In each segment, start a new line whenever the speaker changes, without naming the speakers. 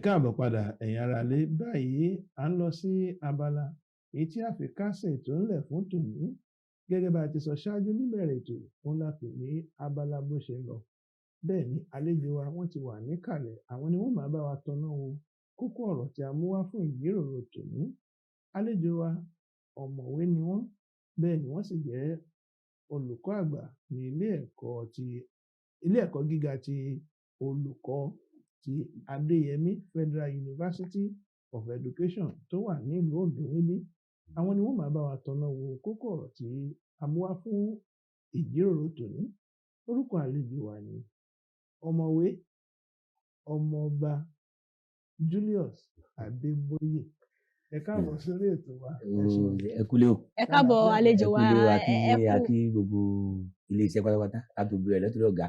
Káàbọ̀ padà, ẹ̀yin aráalé. Báyìí, à ń lọ sí abala èyí tí a fi kásẹ̀ ètò ńlẹ̀ fún tòní. Gẹ́gẹ́ bá a ti sọ ṣáájú níbẹ̀rẹ̀ ètò, òun la pè ní abala bó ṣe ń lọ. Bẹ́ẹ̀ ni àlejò wa, wọ́n ti wà níkàlẹ̀. Àwọn ni wọ́n máa bá wa tọná wo kókó ọ̀rọ̀ tí a mú wá fún ìjíròrò tòní. Àlejò wa, ọ̀mọ̀wé ni wọ́n, bẹ́ẹ̀ ni wọ́n sì jẹ́ olùkọ́ àgbà ní ilé ẹ̀kọ́ ti ilé ẹ̀kọ́ gíga ti olùkọ́ ti Adéyẹmí Federal University of Education tó wà nílùú Oǹdó níbí. Àwọn ni wọ́n máa bá wa tọná wo kókó ọ̀rọ̀ tí a mú wá fún ìjíròrò tòní. Orúkọ àlejò wa ni Ọ̀mọ̀wé Ọmọọba Julius Adébóyè. Ẹ káàbọ̀ sórí ètò wa, ẹ ṣeun.
Ẹ kúlé o.
Ẹ káàbọ̀, àlejò
Ẹ
wa.
kúlé o. Akí
Ẹ kú.
Akí gbogbo ilé iṣẹ́ pátápátá, látò bẹ̀rẹ̀ lẹ́tọ̀ọ́ ọ̀gá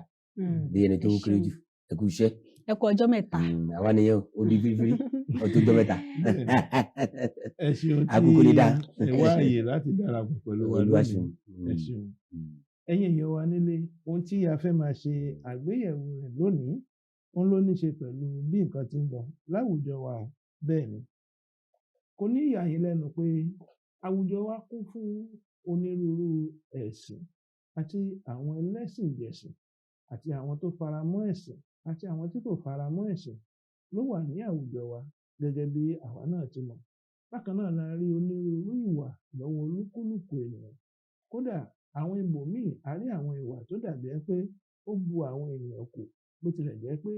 dé ẹni tó
Ẹ
kéré
ṣeun.
jù. Ẹ kú iṣẹ́.
Ẹ kú ọjọ́ mẹ́ta.
Àwa nìyẹn o, ó di fírífírí, ó tó jọ́ mẹ́ta.
Ẹ ṣeun tí
Àkókò lè dáa.
ẹ wá àyè láti darapọ̀ pẹ̀lú wa
Olúwa
lónìí.
ṣeun.
Ẹ ṣeun. Ẹ̀yin èèyàn wa nílé, ohun tí a fẹ́ máa ṣe àgbéyẹ̀wò rẹ̀ lónìí, òun ló ní ṣe pẹ̀lú bí nǹkan ti ń lọ láwùjọ wa. Bẹ́ẹ̀ ni, kò ní yà yín lẹ́nu pé àwùjọ wa kún fún onírúurú ẹ̀sìn àti àwọn ẹlẹ́sìn jẹ̀sìn, àti àwọn tó fara mọ́ ẹ̀sìn àti àwọn tí kò fara mọ́ ẹ̀sìn ló wà ní àwùjọ wa, gẹ́gẹ́ bí àwa náà ti mọ̀. Bákan náà la rí onírúurú ìwà lọ́wọ́ olúkúlùkù ènìyàn. Kódà àwọn ibòmíì, a rí àwọn ìwà tó dàbí ẹni pé ó bu àwọn ènìyàn kù, bó tilẹ̀ jẹ́ pé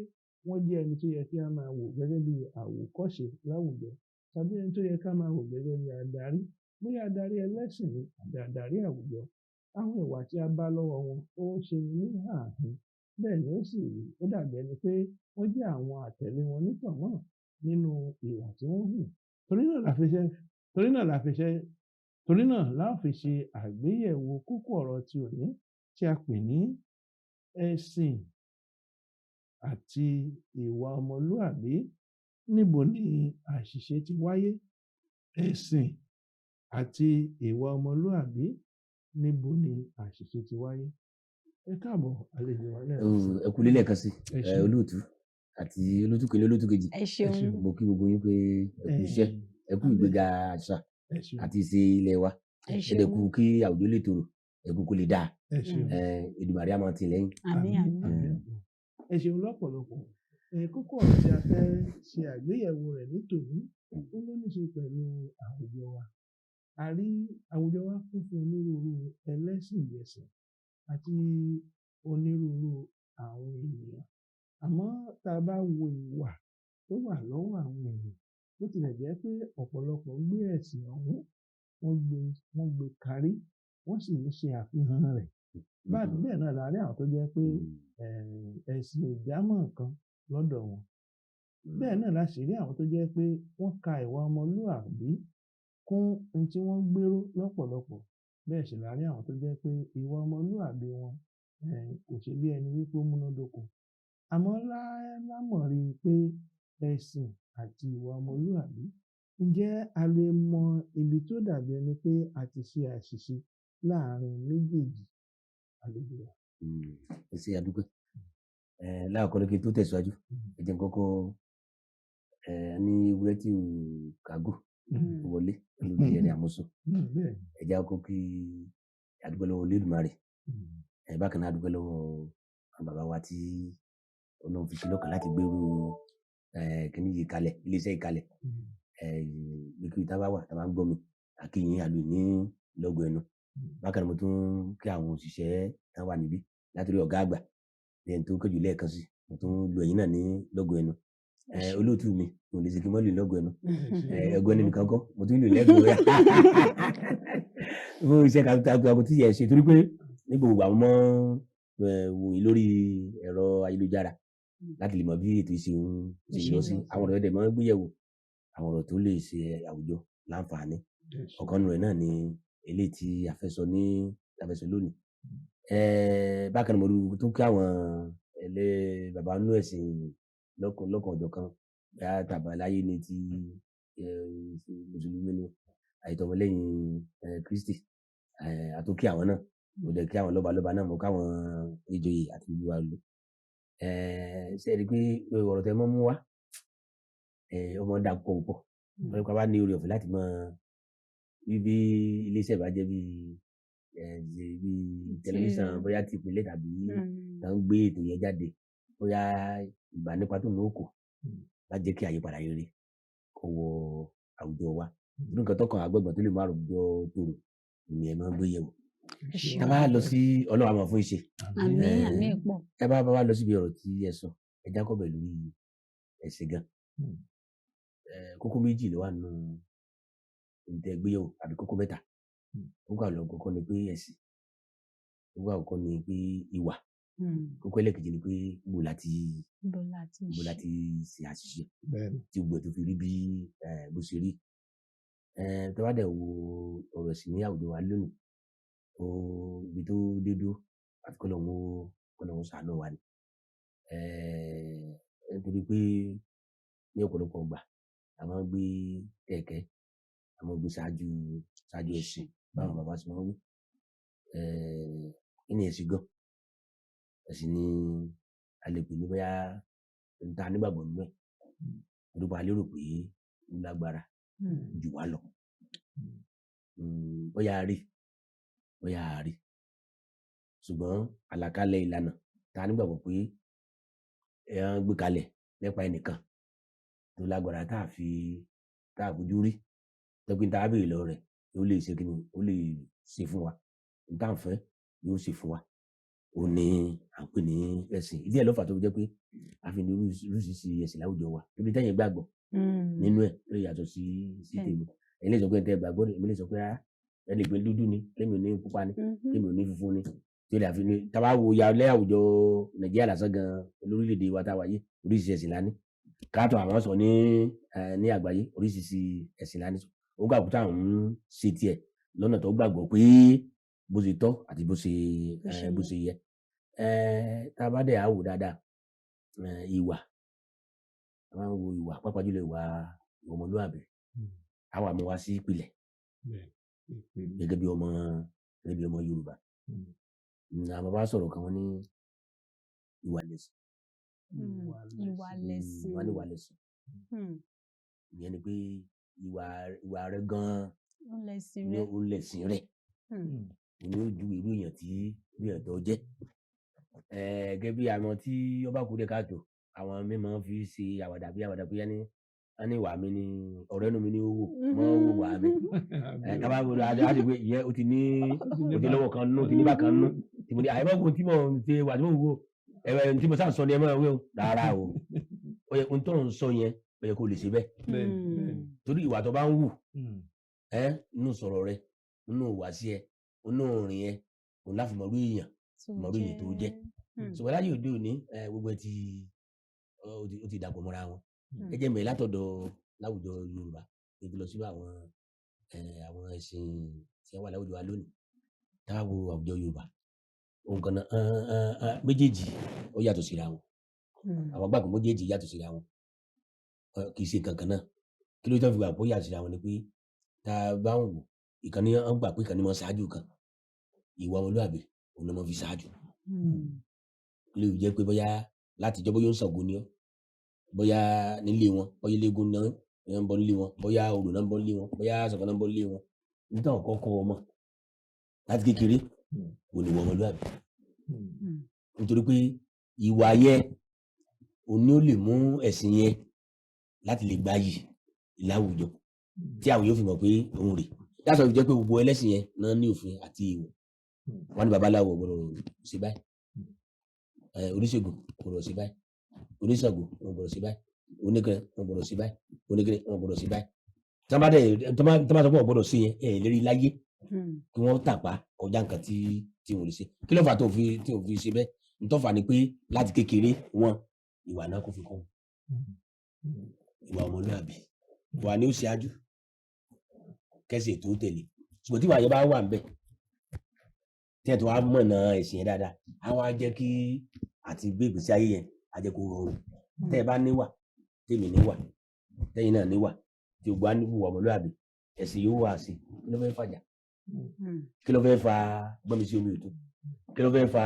wọ́n jẹ́ ẹni tó yẹ kí á máa wò gẹ́gẹ́ bí àwòkọ́ṣe láwùjọ, tàbí ẹni tó yẹ ká máa wò gẹ́gẹ́ bí adarí, bóyá adarí ẹlẹ́sìn ni àbí adarí àwùjọ. Àwọn ìwà tí a bá lọ́wọ́ wọn, ó ń ṣe ní ààhín. Bẹ́ẹ̀ ni ó sì rí, ó dàbí ẹni pé wọ́n jẹ́ àwọn àtẹ̀lé wọn nítọ̀mọ́ nínú ìwà tí wọ́n hù. Torí náà la ó fi ṣe àgbéyẹ̀wò kókó ọ̀rọ̀ ti òní tí a pè ní ẹ̀sìn àti ìwà ọmọlúàbí. Níbo ni àṣìṣe ti wáyé? Ẹ̀sìn àti ìwà ọmọlúàbí, níbo ni àṣìṣe ti wáyé? Ẹ káàbọ̀, àlejò wa, lẹ́ẹ̀kan sí.
Ẹ kúlé lẹ́ẹ̀kan sí.
Ẹ ṣeun.
Olóòtú àti olóòtú kìíní, olóòtú kejì,
Ẹ ṣeun.
Ṣeun.
Mo kí gbogbo yín pé ẹ kú iṣẹ́, ẹ kú ìgbéga àṣà
Ẹ ṣeun.
àti ìṣe ilẹ̀ wa.
Ẹ
Ẹ dẹ̀
ṣeun.
kú kí àwùjọ lè tòrò, ẹ kú kó lè dáa.
Ẹ ṣeun.
Èdùmàrè á máa tì lẹ́yìn.
Àmín, àmín.
Àmín. Ẹ ṣeun lọ́pọ̀lọpọ̀. Ẹ kókó ọ̀rọ̀ tí a fẹ́ ṣe àgbéyẹ̀wò rẹ̀ ní tòní, ó ló ní ṣe pẹ̀lú àwùjọ wa. A rí àwùjọ wa kún fún onírúurú ẹlẹ́sìn jẹ̀sìn àti onírúurú àwọn ènìyàn. Àmọ́ tá a bá wo ìwà tó wà lọ́wọ́ àwọn èèyàn, bó tilẹ̀ jẹ́ pé ọ̀pọ̀lọpọ̀ gbé ẹ̀sìn ọ̀hún, wọ́n gbé karí, wọ́n sì ń ṣe àfihàn rẹ̀. Bẹ́ẹ̀ náà la rí àwọn tó jẹ́ pé ẹ̀sìn ò jámọ́ nǹkan lọ́dọ̀ wọn. Bẹ́ẹ̀ náà la sì rí àwọn tó jẹ́ pé wọ́n ka ìwà ọmọlúàbí kún ohun tí wọ́n gbéró lọ́pọ̀lọpọ̀. Bẹ́ẹ̀ sì la rí àwọn tó jẹ́ pé ìwà ọmọlúàbí wọn kò ṣe bí ẹni wípé ó múnádóko. Àmọ́ lámọ̀rí pé ẹ̀sìn àti ìwà ọmọlúàbí, ǹjẹ́ a lè mọ ibi tó dàbí ẹni pé a ti ṣe àṣìṣe láàrin méjèèjì, àlejò wa?
Ẹ ṣé, a dúpẹ́. Lákọ̀ọ́kọ́ ní kí n tó tẹ̀síwájú, ẹ jẹ́ n kọ́kọ́ ní ewúrẹ́ tí ò kágò wọlé lórí ẹni àmúṣọ.
Bẹ́ẹ̀.
Ẹ jẹ́ á kọ́kọ́ kí a dúpẹ́ lọ́wọ́ Olódùmarè. Bákan náà, a dúpẹ́ lọ́wọ́ àwọn bàbá wa tí Ọlọ́run fi sí lọ́kàn láti gbérú kíní yìí kalẹ̀, iléeṣẹ́ yìí kalẹ̀. Ibikíbi tá a bá wà, tá a bá ń gbọ́ mi, a kí yín, a lù ní lọ́gọ ẹnu. Bákan náà, mo tún kí àwọn òṣìṣẹ́ tán wà níbí, látòrí ọ̀gá àgbà ní ẹni tó kéjù lẹ́ẹ̀kan sí, mo tún lu ẹ̀yin náà ní lọ́gọ ẹnu. Olóòtú mi, mo lè ṣe kí n má lù lọ́gọ ẹnu. Ẹgọ ẹnu nìkan kọ́, mo tún lù lẹ́gọ̀ọ́ fún iṣẹ́ takuntakun tí ẹ ṣe, torí pé ní gbogbo àwọn ọmọ wò yín lórí ẹ̀rọ ayélujára láti lè mọ bí ètò ìṣe ń ṣe lọ sí. Àwọn ọ̀rọ̀ ẹ̀dẹ̀ máa ń gbéyẹ̀wò, àwọn ọ̀rọ̀ tó lè ṣe àwùjọ láǹfààní. Ọ̀kan nínú rẹ̀ náà ni eléyìí tí a fẹ́ sọ ní a fẹ́ sọ lónìí. Bákan náà, mo tún kí àwọn ẹlẹ́ bàbá nínú ẹ̀sìn lọ́kàn lọ́kàn ọ̀jọ̀kan, bóyá tàbáláyé ni, ti mùsùlùmí ni, àìtọ́mọlẹ́yìn Kristi, a tún kí àwọn náà. Mo dẹ̀ kí àwọn lọ́balọ́ba náà, mo káwọn ìjòyè àti gbogbo wa lò. Ṣé ẹ rí i pé ọ̀rọ̀ tẹ́ mọ́ mú wá Ọmọ dà púpọ̀ púpọ̀. Wọ́n ní ká bá ní oore ọ̀fẹ́ láti máa bí iléeṣẹ́ bá jẹ́ bí bí tẹlifíṣàn bóyá ti ìpínlẹ̀ tàbí tá ń gbé ètò yẹn jáde, bóyá ìgbà nípa tó ní òkò láti jẹ́ kí àyípadà rere kó wọ àwùjọ wa. Irú nǹkan tó kàn àgbẹ̀gbọ̀n tó lè má àwùjọ tòrò ni ẹ máa ń gbé yẹ̀wò.
Ẹ
Tá a bá lọ sí Ọlọ́run àmọ̀ fún ìṣe.
Àmín, àmín pọ̀.
Tá a bá wá lọ síbi ọ̀rọ̀ tí ẹ sọ, ẹ jákọ́ bẹ̀ lórí ẹ̀sìn gan. Kókó méjì ló wà nínú ohun tẹ́ gbé yẹ̀wò àbí kókó mẹ́ta. Kókó àkọ́kọ́ ni pé ẹ̀sìn, kókó àkọ́kọ́ ni pé ìwà, kókó ẹlẹ́ẹ̀kejì ni pé níbo láti
Níbo
níbo láti ṣe àṣìṣe
Bẹ́ẹ̀ni.
tí gbogbo ẹ̀ tó fi rí bí bó ṣe rí. Tá bá dẹ̀ wo ọ̀rọ̀ ẹ̀sìn ní àwùjọ wa lónìí, ó ibi tó dé dúró àfi k'Ọlọ́run ó ṣàánú wa ni. Nítorí pé ní ọ̀pọ̀lọpọ̀ ìgbà a máa ń gbé kẹ̀kẹ́, a máa ń gbé ṣáájú ṣáájú ẹṣin báwọn bàbá ṣe máa ń wí. Kí ni ẹ̀sìn gan? Ẹ̀sìn ni a lè pè ní bóyá ohun tá a nígbàgbọ́ nínú ẹ̀. Torí pé a lérò pé ó lágbára jù wá lọ. Bóyá a rí, bóyá a rí. Ṣùgbọ́n àlàkalẹ̀ ìlànà tá a nígbàgbọ́ pé wọ́n gbé kalẹ̀ nípa ẹnìkan tó lágbára tá a fojú rí. Tó jẹ́ pé tá a béèrè lọ́wọ́ rẹ̀, ó lè ṣe kíni, ó lè ṣe fún wa. Ohun tá à ń fẹ́ yóò ṣe fún wa. Òun ni à ń pè ní ẹ̀sìn. Ìdí ẹ̀ ló fà á tó fi jẹ́ pé a fi ní oríṣiríṣi ẹ̀sìn láwùjọ wa. Torí tẹ́yin gbàgbọ́ nínú ẹ̀ ló yàtọ̀ sí tèmi. Ẹ̀yin lè sọ pé tẹ́ gbàgbọ́, èmi lè sọ pé rárá. Ẹ lè pé dúdú ni, kémi ò ní pupa ni, kémi ò ní funfun ni. Tí ó lè àfi ní, tá bá wo ya lẹ́ àwùjọ Nàìjíríà lásán gan, lórílẹ̀ èdè wa tá a wà yìí, oríṣiríṣi ẹ̀sìn la ní. Ká tó àwọn sọ ní àgbáyé, oríṣiríṣi ẹ̀sìn la ní. Ó gbàgbọ́ táwọn ń ṣe tiẹ̀ lọ́nà tó gbàgbọ́ pé bó ṣe tọ́ àti bó ṣe yẹ. Tá a bá dẹ̀ á wò dáadáa, ìwà, a máa ń wo ìwà, pàápàá jùlọ ìwà ọmọlúwàbí. A wà mú wa sí ìpìlẹ̀ gẹ́gẹ́ bí ọmọ Yorùbá. Àwọn bàbá sọ̀rọ̀ kan, wọ́n ní ìwà lẹ̀sìn.
Ìwà lẹ̀sìn.
Wọ́n ní ìwà lẹ̀sìn. Ìyẹn ni pé ìwà rẹ gan-an
Ó lẹ̀sìn
ni
rẹ.
ó lẹ̀sìn rẹ. Òun ni ó ju irú èèyàn tí irú èèyàn tó jẹ́. Gẹ́gẹ́ bí àwọn tí ó bá kú díẹ̀ káàtó, àwọn míì máa ń fi ṣe àwàdà bí àwàdà pé wọ́n ní ìwà mi ni ọ̀rẹ́ inú mi ni ó wò, mọ́ wò wà mí. Tá bá wo a ti pé ìyẹn ó ti lọ́wọ́ kan nú, ó ti ní bákan nú. Tí mo ní àyè mọ́ tí mò ń ṣe wà tí mò ń wò, tí mo sá sọ ni ẹ máa wí o. Rárá o. Ó yẹ ohun tó ń sọ yẹn, ó yẹ kó lè ṣe bẹ́ẹ̀. Torí ìwà tó bá ń wù, nínú sọ̀rọ̀ rẹ, nínú ìhùwàsí ẹ, nínú ìrìn ẹ, òun láfi mọ irú èèyàn, mọ irú èèyàn tó jẹ́. Ṣùgbọ́n láyé òde òní, gbogbo ẹ ti, ó ti dàpọ̀ mọ́ra wọn. Ẹ jẹ́ n bẹ̀rẹ̀ látọ̀dọ̀ láwùjọ Yorùbá kí n tó lọ sínú àwọn ẹ̀sìn tí wọ́n wà láwùjọ wa lónìí. Tá a wo àwùjọ Yorùbá, ohun kan náà, méjèèjì ó yàtọ̀ síra wọn. Àwọn gbàgbọ́ méjèèjì yàtọ̀ síra wọn. Kì í ṣe nǹkan kan náà. Kí ló dé tí wọ́n fi gbà pé ó yàtọ̀ síra wọn ni pé tá a bá ń wò, ìkan ní wọ́n gbà pé ìkan ní máa ń ṣáájú kan. Ìwà ọmọlúwàbí òun ló máa ń fi ṣáájú. Ló fi jẹ́ pé bóyá láti ìjọ bóyá ó ń Ṣàngó ni ọ́, bóyá nílé wọn, bóyá eléégún náà ń bọ nílé wọn, bóyá orò náà ń bọ nílé wọn, bóyá Ṣàngó náà ń bọ nílé wọn. Ní táwọn kọ́ kọ́ ọmọ láti kékeré, òun ni ìwà ọmọlúwàbí. Nítorí pé ìwà yẹn òun ni ó lè mú ẹ̀sìn yẹn láti lè gbayì láwùjọ tí àwọn yóò fi mọ̀ pé òun rè. That's why ó fi jẹ́ pé gbogbo ẹlẹ́sìn yẹn náà ní òfin àti ìwọ̀. Wọ́n ní babaláwo ò gbọdọ̀ ṣe báyìí, oníṣègùn kò gbọdọ̀ ṣe báyìí, oníṣàngó ò gbọdọ̀ ṣe báyìí, oníkẹrẹ ò gbọdọ̀ ṣe báyìí, oníkẹrẹ ò gbọdọ̀ ṣe báyìí. Tí wọ́n bá dẹ̀ tí wọ́n bá sọ pé ò gbọdọ̀ ṣe yẹn, ẹ̀ lérí láyé kí wọ́n tàpá kọjá nǹkan tí wọ́n lè ṣe. Kí ló fà á tó fi ṣe bẹ́ẹ̀? N tó fà á ni pé láti kékeré wọn, ìwà náà kò fi kọ́ wọn. Ìwà ọmọlúwàbí, ìwà ni ó ṣáájú kẹ́sì tó tẹ̀lé. Ṣùgbọ́n tí ìwà yẹn bá wà níbẹ̀, tí ẹ̀ tó wá mọ̀nà ẹ̀sìn yẹn dáadáa, á wá jẹ́ kí àti gbé ìgbésí ayé yẹn á jẹ́ kó rọrùn. Tẹ́ ẹ bá níwà, tèmi níwà, tẹ́yin náà níwà, tí gbogbo wa ní ìwà ọmọlúwàbí, ẹ̀sìn yóò wà sí. Kí ló fẹ́ fàjà? Kí ló fẹ́ fa gbọ́nmi sí omi òtún? Kí ló fẹ́ fa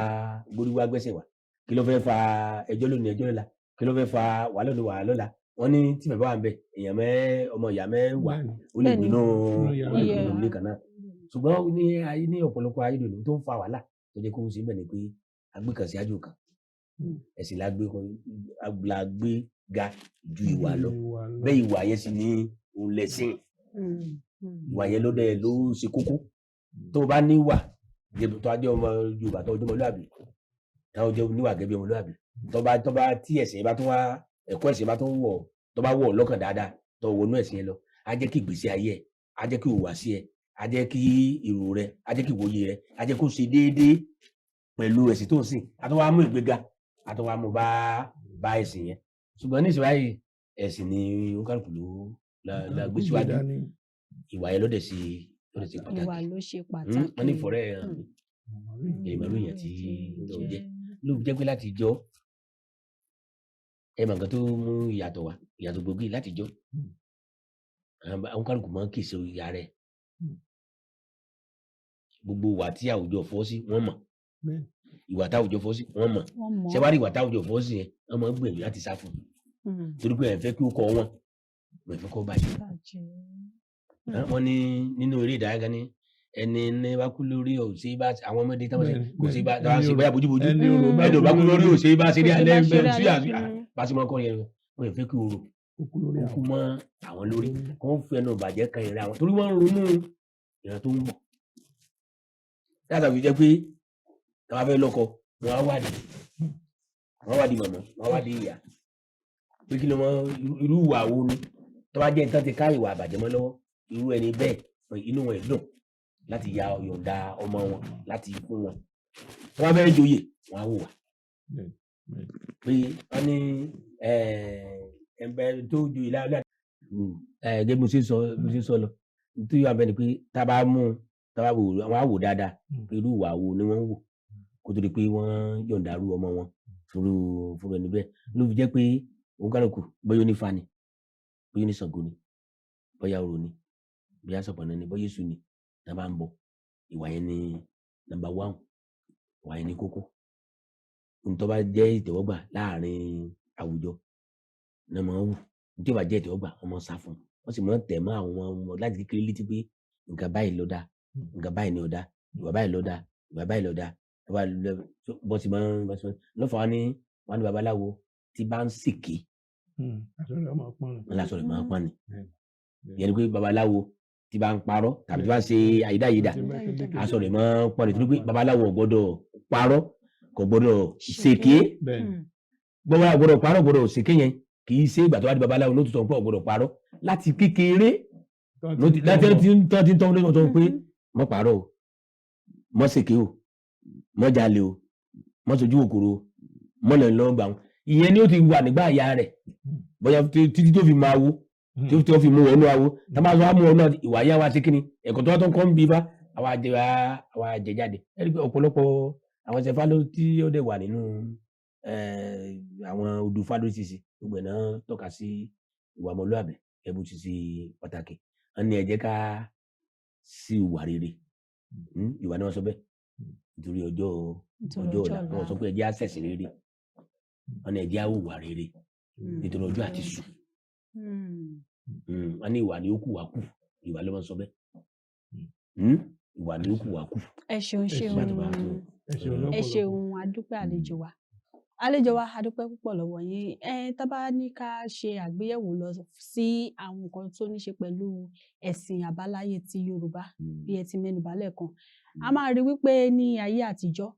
gbóríwá gbẹ́sẹ̀ wá? Kí ló fẹ́ fa ẹjọ́ lónìí, ẹjọ́ lọ́la? Kí ló fẹ́ fa wàhálà lónìí, wàhálà lọ́la? Wọ́n ní tí bàbá wà ń bẹ, èèyàn mẹ́ ọmọ ìyá 10
Bẹ́ẹ̀ni.
ó lè
Bẹ́ẹ̀ni.
gbénú
Inú yàrá
ó lè
Iye-
gbénú ilé kan náà. Ṣùgbọ́n ní ayé, ní ọ̀pọ̀lọpọ̀ ayé lónìí, tó ń fa wàhálà tó jẹ́ kó ń ṣe bẹ́ẹ̀ ni pé agbé kan sí ájò kan. Ẹ̀sìn la gbé la gbé ga ju ìwà lọ.
Ìwà lọ.
Bẹ́ẹ̀, ìwà yẹn sì ní òun lẹ̀sìn. Ìwà yẹn ló dẹ̀ ló ṣe kókó. Tó o bá níwà gẹ́gẹ́ tó a jẹ́ ọmọ Yorùbá, tó o jẹ́ ọmọlúwàbí, tó o jẹ́ oníwà gẹ́gẹ́ bí ọmọlúwàbí, tó bá tí ẹ̀sìn yẹn bá tún wá, ẹ̀kọ́ ẹ̀sìn bá tún wọ̀, tó bá wọ̀ ọ́ lọ́kàn dáadáa, tó o wọnú ẹ̀sìn yẹn lọ, á jẹ́ kí ìgbésí ayé ẹ̀, á jẹ́ kí ìhùwàsí ẹ̀, á jẹ́ kí èrò rẹ, á jẹ́ kí ìwòye rẹ, á jẹ́ kó ṣe déédéé pẹ̀lú ẹ̀sìn tó ń sìn. Á tún wá mú ìgbéga, á tún wá mú bá ẹ̀sìn yẹn. Ṣùgbọ́n ní ìsìn báyìí, ẹ̀sìn ni oníkálukú ló la gbé síwájú.
Dání.
Ìwà yẹn ló dẹ̀ ṣe pàtàkì.
Ìwà ló ṣe pàtàkì.
Wọ́n ní ìfọ̀rẹ́ ẹ̀ hàn èèmọ̀ ló yàn tí ó jẹ́ ló fi jẹ́ pé láti jọ́ ẹ mọ̀ nǹkan tó mú ìyàtọ̀ wá, ìyàtọ̀ gbòógì láti jọ́. Àwọn kálukú máa ń kìsọ ìyá rẹ̀. Gbogbo ìwà tí àwùjọ fọ́ sí, wọ́n mọ̀. Ìwà táwùjọ fọ́ sí, wọ́n mọ̀.
Wọ́n mọ̀.
Ṣé wàá rí ìwà táwùjọ fọ́ sí yẹn, wọ́n máa ń gbìyànjú láti sá fún un torí pé ẹ̀ fẹ́ kí ó kọ wọn, wọ́n fẹ́ kó bàjẹ́.
Bàjẹ́.
Wọ́n ní nínú eré ìdárayá ní ẹni ní bá kú lórí ò sí bá àwọn ọmọdé táwọn ṣe kò sí bá táwọn ṣe bóyá bójúbójú.
Ẹni orò bá
ẹni ò bá kú lórí ò sí bá ṣe rí
Kò sí
alẹ́
bá ṣeré
bẹ́ẹ̀ sí
alẹ́.
àṣì bá ṣe máa kọ́ yẹn, wọ́n yẹn fẹ́ kí orò
Ó kú lórí
kó kú
àwọn.
mọ́ àwọn lórí, kó ń fi ẹnu ìbàjẹ́ kan ìran àwọn, torí wọ́n ń ronú ìran tó ń bọ̀. Láti fi jẹ́ pé táwa fẹ́ lọ́kọ, wọ́n á wádìí màmá, wọ́n á wádìí ìyá pé kí ló mọ irú ìwà wo ni. Tó bá jẹ́ nǹkan ti ká ìwà àbàjẹ́ mọ́ lọ́wọ́, irú ẹni bẹ́ẹ̀, inú wọn dùn láti ya yọ̀ǹda ọmọ wọn láti fún wọn. Tó bá fẹ́ joyè, wọ́n á wò wá pé wọ́n ní ẹ̀ẹ́dẹ́ tó joyè láàrín. Gẹ́gẹ́ bí mo ṣe ń sọ lọ, nítorí wà bẹ́ẹ̀ ni pé tá a bá mú un, tá a bá wò, wọ́n á wò dáadáa pé irú ìwà wo ni wọ́n ń wò kó tó di pé wọ́n yọ̀ǹda irú ọmọ wọn fúru ẹni bẹ́ẹ̀. Ló fi jẹ́ pé òǹkàlùkù, bóyá onífá ni, bóyá oníṣàngó ni, bóyá orò ni, bóyá Ṣọ̀pọ̀nná ni, bóyá Èṣù ni tá a bá ń bọ, ìwà yẹn ni number one, ìwà yẹn ni kókó. Ohun tó bá jẹ́ ìtẹ́wọ́gbà láàrin àwùjọ náà máa ń wù. Ohun tí ò bá jẹ́ ìtẹ́wọ́gbà, wọ́n máa ń sá fún un. Wọ́n sì máa ń tẹ̀ mọ́ àwọn ọmọ láti kékeré létí pé nǹkan báyìí ló dáa, nǹkan báyìí ni ò dáa, ìwà báyìí ló dáa, ìwà báyìí ló dáa. Bó sì máa ń lọ́fà wọ́n ní babaláwo tí bá ń ṣèké,
Aṣọ rẹ̀ máa pọ́n ni.
Wọn lásọ rẹ̀ máa ń pọ́n ni.
Bẹ́ẹ̀ni.
Ìyẹn ni pé babaláwo tí bá ń parọ́ tàbí tí bá ń ṣe àyídáyídà,
Ti máa kélékèlé.
aṣọ rẹ̀ máa ń pọ́n ni, torí pé babaláwo ò gbọ́dọ̀ parọ́, kò gbọ́dọ̀ ṣèké. Gbọ́dọ̀ gbọ́dọ̀ parọ́, gbọ́dọ̀ ṣèké yẹn kì í ṣe ìgbà tó wá di babaláwo ló tún sọ pé ò gbọ́dọ̀ parọ́. Láti kékeré
Tán
ló
ti
ti láti
tọ́
ti ń tọ́ ti ń tọ́ ló sọ pé mọ́ parọ́ o, mọ́ ṣèké o, mọ́ jalè o, mọ́ sojú òkòrò o, mọ́ lẹ́nu lọ́wọ́ gbà wọn. Ìyẹn ni ó ti wà nígbà ìyá rẹ̀ bóyá títí tó fi máa wo tí ó fi mú wọnú awo. Tá a bá sọ wá mú wọnú ìwà yá wa sí kíni ẹ̀kọ́ tó wá tó ń kọ́ ń bí bá àwa jẹ jáde. Ẹ rí i pé ọ̀pọ̀lọpọ̀ àwọn ẹsẹ̀ fáló tí ó dẹ̀ wà nínú àwọn odù fáló ṣíṣe, gbogbo ẹ̀ náà tọ́ka sí ìwà ọmọlúwàbí ẹbú ti ṣe pàtàkì. Wọ́n ní ẹ jẹ́ ká sí ìwà rere. Ìwà ni wọ́n sọ bẹ́ẹ̀ nítorí ọjọ́
Nítorí
ọjọ́
ọjọ́
ọ̀la.
ọ̀la.
Wọ́n sọ pé ẹ jẹ́ á ṣẹ̀sìn rere, wọ́n ní ẹ jẹ́ á hùwà rere nítorí ọjọ́ àti sùn. Wọ́n ní ìwà ni ó kù wá kù, ìwà ló máa ń sọ bẹ́ẹ̀. Ìwà ni ó kù wá kù.
Ẹ ṣeun.
Ẹ
Ṣeun.
Nígbà tó bá tó.
Ẹ ṣeun
Ẹ
lọ́pọ̀lọpọ̀.
ṣeun, adúpẹ́ àlejò wa. Àlejò wa, adúpẹ́ púpọ̀ lọ́wọ́ yín. Ẹ tá bá ní ká ṣe àgbéyẹ̀wò lọ sí àwọn nǹkan tó ní ṣe pẹ̀lú ẹ̀sìn àbáláyé ti Yorùbá, bí ẹ ti mẹ́nubà lẹ́ẹ̀kan, a máa rí wípé ní ayé àtijọ́,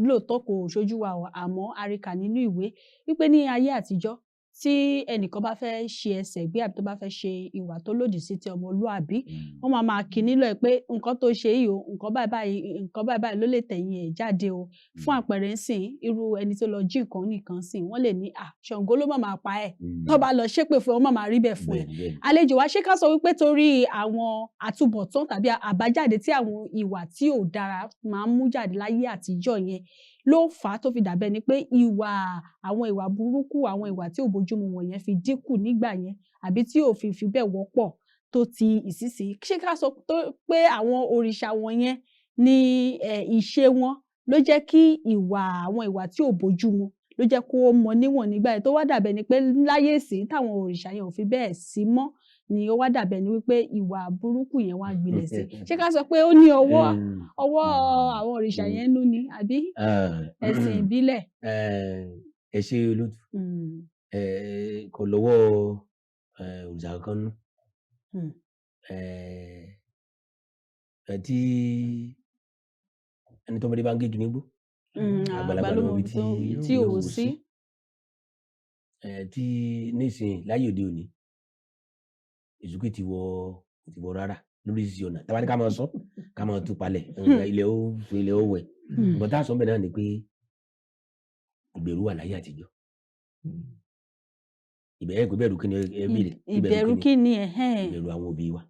lóòótọ́ kò ṣojú wa o, àmọ́ a rí kà nínú ìwé wípé ní ayé àtijọ́, tí ẹnìkan bá fẹ́ ṣe ẹsẹ̀ gbé àbí tó bá fẹ́ ṣe ìwà tó lòdì sí ti ọmọlúàbí, wọ́n máa máa kì í nílò ẹ̀ pé nǹkan tó ṣe yìí o, nǹkan báyìí báyìí, nǹkan báyìí báyìí ló lè tẹ̀yìn ẹ̀ jáde o. Fún àpẹẹrẹ ńsìn, irú ẹni tó lọ jí nǹkan nìkan sìn, wọ́n lè ní à Ṣàngó ló má máa pa ẹ̀, tó bá lọ ṣépè fún ẹ, wọ́n má máa rí bẹ́ẹ̀ fún ẹ.
Bẹ́ẹ̀ni, bẹ́ẹ̀ni.
Àlejò wa, ṣé ká sọ wípé torí àwọn àtúbọ̀tán tàbí àbájáde tí àwọn ìwà tí ò dára máa ń mú jáde láyé àtijọ́ yẹn ló fà á tó fi dàbẹ́ ni pé ìwà, àwọn ìwà burúkú, àwọn ìwà tí ò bójúmu wọ̀nyẹn fi dínkù nígbà yẹn, àbí tí ò fi bẹ́ẹ̀ wọ́pọ̀ tó ti ìsinsìnyí? Ṣé ká sọ pé àwọn òrìṣà wọ̀nyẹn ní ìṣe wọn ló jẹ́ kí ìwà, àwọn ìwà tí ò bójúmu ló jẹ́ kó mọ níwọ̀n nígbà yẹn, tó wá dàbẹ̀ ni pé láyé ìsìn táwọn òrìṣà yẹn ò fi bẹ́ẹ̀ sí mọ́ ni ó wá dàbẹ̀ ni wípé ìwà burúkú yẹn wá gbilẹ̀ sí. Ṣé ká sọ pé ó ní ọwọ́ àwọn òrìṣà yẹn nú ni, àbí ẹ̀sìn ìbílẹ̀?
Ẹ ṣe, olóòtú. Kò lọ́wọ́ òrìṣà kankan nú. Tí ẹni tọ́mọdé bá ń gégi nígbó, àgbàlagbà
àgbà ló
ló
mọ
mọ
ibi
ibi
tí
tí
ò
ò
sí.
Sí. Tí nísìnyí, láyé òde òní, ìsúkì ti wọ rárá lóríṣiríṣi ọ̀nà. Tá bá ní ká máa sọ, ká máa tú palẹ̀, ilẹ̀ ó ilẹ̀ ó wẹ̀. Nǹkan tá a sọ ńbẹ̀ náà ni pé ìbẹ̀rù wà láyé àtijọ́. Ìbẹ̀rù pé bẹ̀rù kí ni ẹ béèrè?
Ìbẹ̀rù kí ni, ẹ̀hẹ́n?
Ìbẹ̀rù àwọn òbí wa.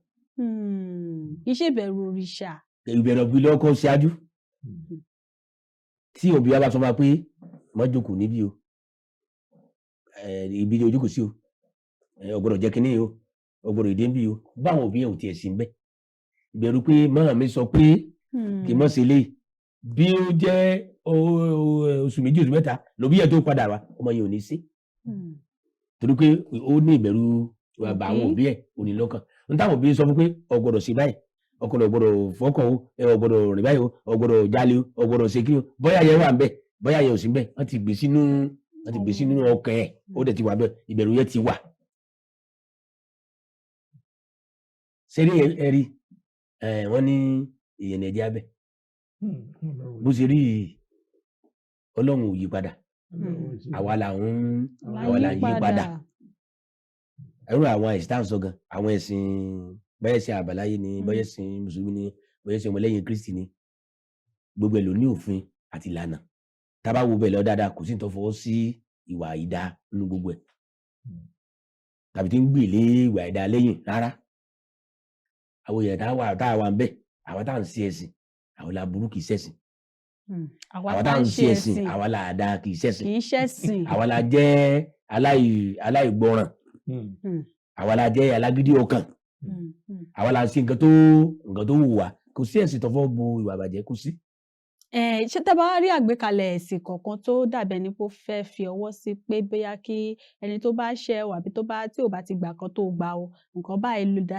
Kì í ṣe ìbẹ̀rù òrìṣà.
Ìbẹ̀rù òbí lọ́kọ́ ṣáájú. Tí òbí wa bá sọ fún wa pé má jókòó níbí o, ibi ni o jókòó sí o, ò gbọ́dọ̀ jẹ́ kínní o, ò gbọ́dọ̀ ìdí níbí o, báwọn òbí yẹn ò tiẹ̀ sí ń bẹ̀, ìbẹ̀rù pé màmá mi sọ pé kì í mọ̀ sí eléyìí, bí ó jẹ́ oṣù 2, oṣù 3 lòbí yẹn tó padà wá, ọmọ yẹn ò ní sí, torí pé ó ní ìbẹ̀rù bàbá àwọn òbí ẹ̀, ò ní lọ́kàn n táwọn òbí sọ fún pé ò gbọ́dọ̀ sí báyìí, ọkọ rẹ̀ ò gbọ́dọ̀ fọkàn o, ẹ ò gbọ́dọ̀ rìn báyìí o, ò gbọ́dọ̀ jalè o, ò gbọ́dọ̀ ṣe kí o, bóyá yẹn wà ń bẹ̀, bóyá yẹn ò sí ń bẹ̀, wọ́n ti gbé sínú ọkàn ẹ̀, ó dẹ̀ ti wà bẹ́ẹ̀, ìbẹ̀rù yẹn ti wà. Ṣeré ẹ rí ẹ, wọ́n ní ìyẹn ní ẹjẹ́ abẹ bó ṣe rí yìí, Ọlọ́run ò yí padà, àwa là ń yí padà. Ẹrú àwọn ẹ̀sìn tá à ń sọ gan, àwọn ẹ̀sìn, bóyá ẹ̀sìn àbáláyé ni, bóyá ẹ̀sìn mùsùlùmí ni, bóyá ẹ̀sìn ọmọlẹ́yìn Kristi ni, gbogbo ẹ̀ ló ní òfin àti ìlànà. Tá a bá wo bẹ́ẹ̀ lọ dáadáa, kò sí ní tó fọwọ́ sí ìwà àìdá nínú gbogbo ẹ̀ tàbí tí ń gbè lé ìwà àìdá lẹ́yìn rárá. Àwọn èèyàn tá a wà ń bẹ̀, àwọn tá à ń ṣe ẹ̀sìn, àwọn la burú, kì í ṣẹ̀sìn.
Àwa
Àwọn
tá
tá à
ń
ń
ṣe
ṣe ẹ̀sìn,
ẹ̀sìn,
àwa là dá, kì í ṣẹ̀sìn.
Kì í ṣẹ̀sìn.
Àwa la jẹ́ aláìgbọràn, àwa la jẹ́ alágídí ọkàn, àwa la ṣe nǹkan tó wù wá. Kò sí ẹ̀sìn tó fọ́ bo ìwà àbàjẹ́, kò sí.
Ṣé tẹ́ bá rí àgbékalẹ̀ ẹ̀sìn kọ̀ọ̀kan tó dàbí ẹni pé ó fẹ́ fi ọwọ́ sí pé bóyá kí ẹni tó bá ṣẹ̀ o, àbí tó bá tí ò bá ti gbà kan tó gbà o, nǹkan báyìí ló dá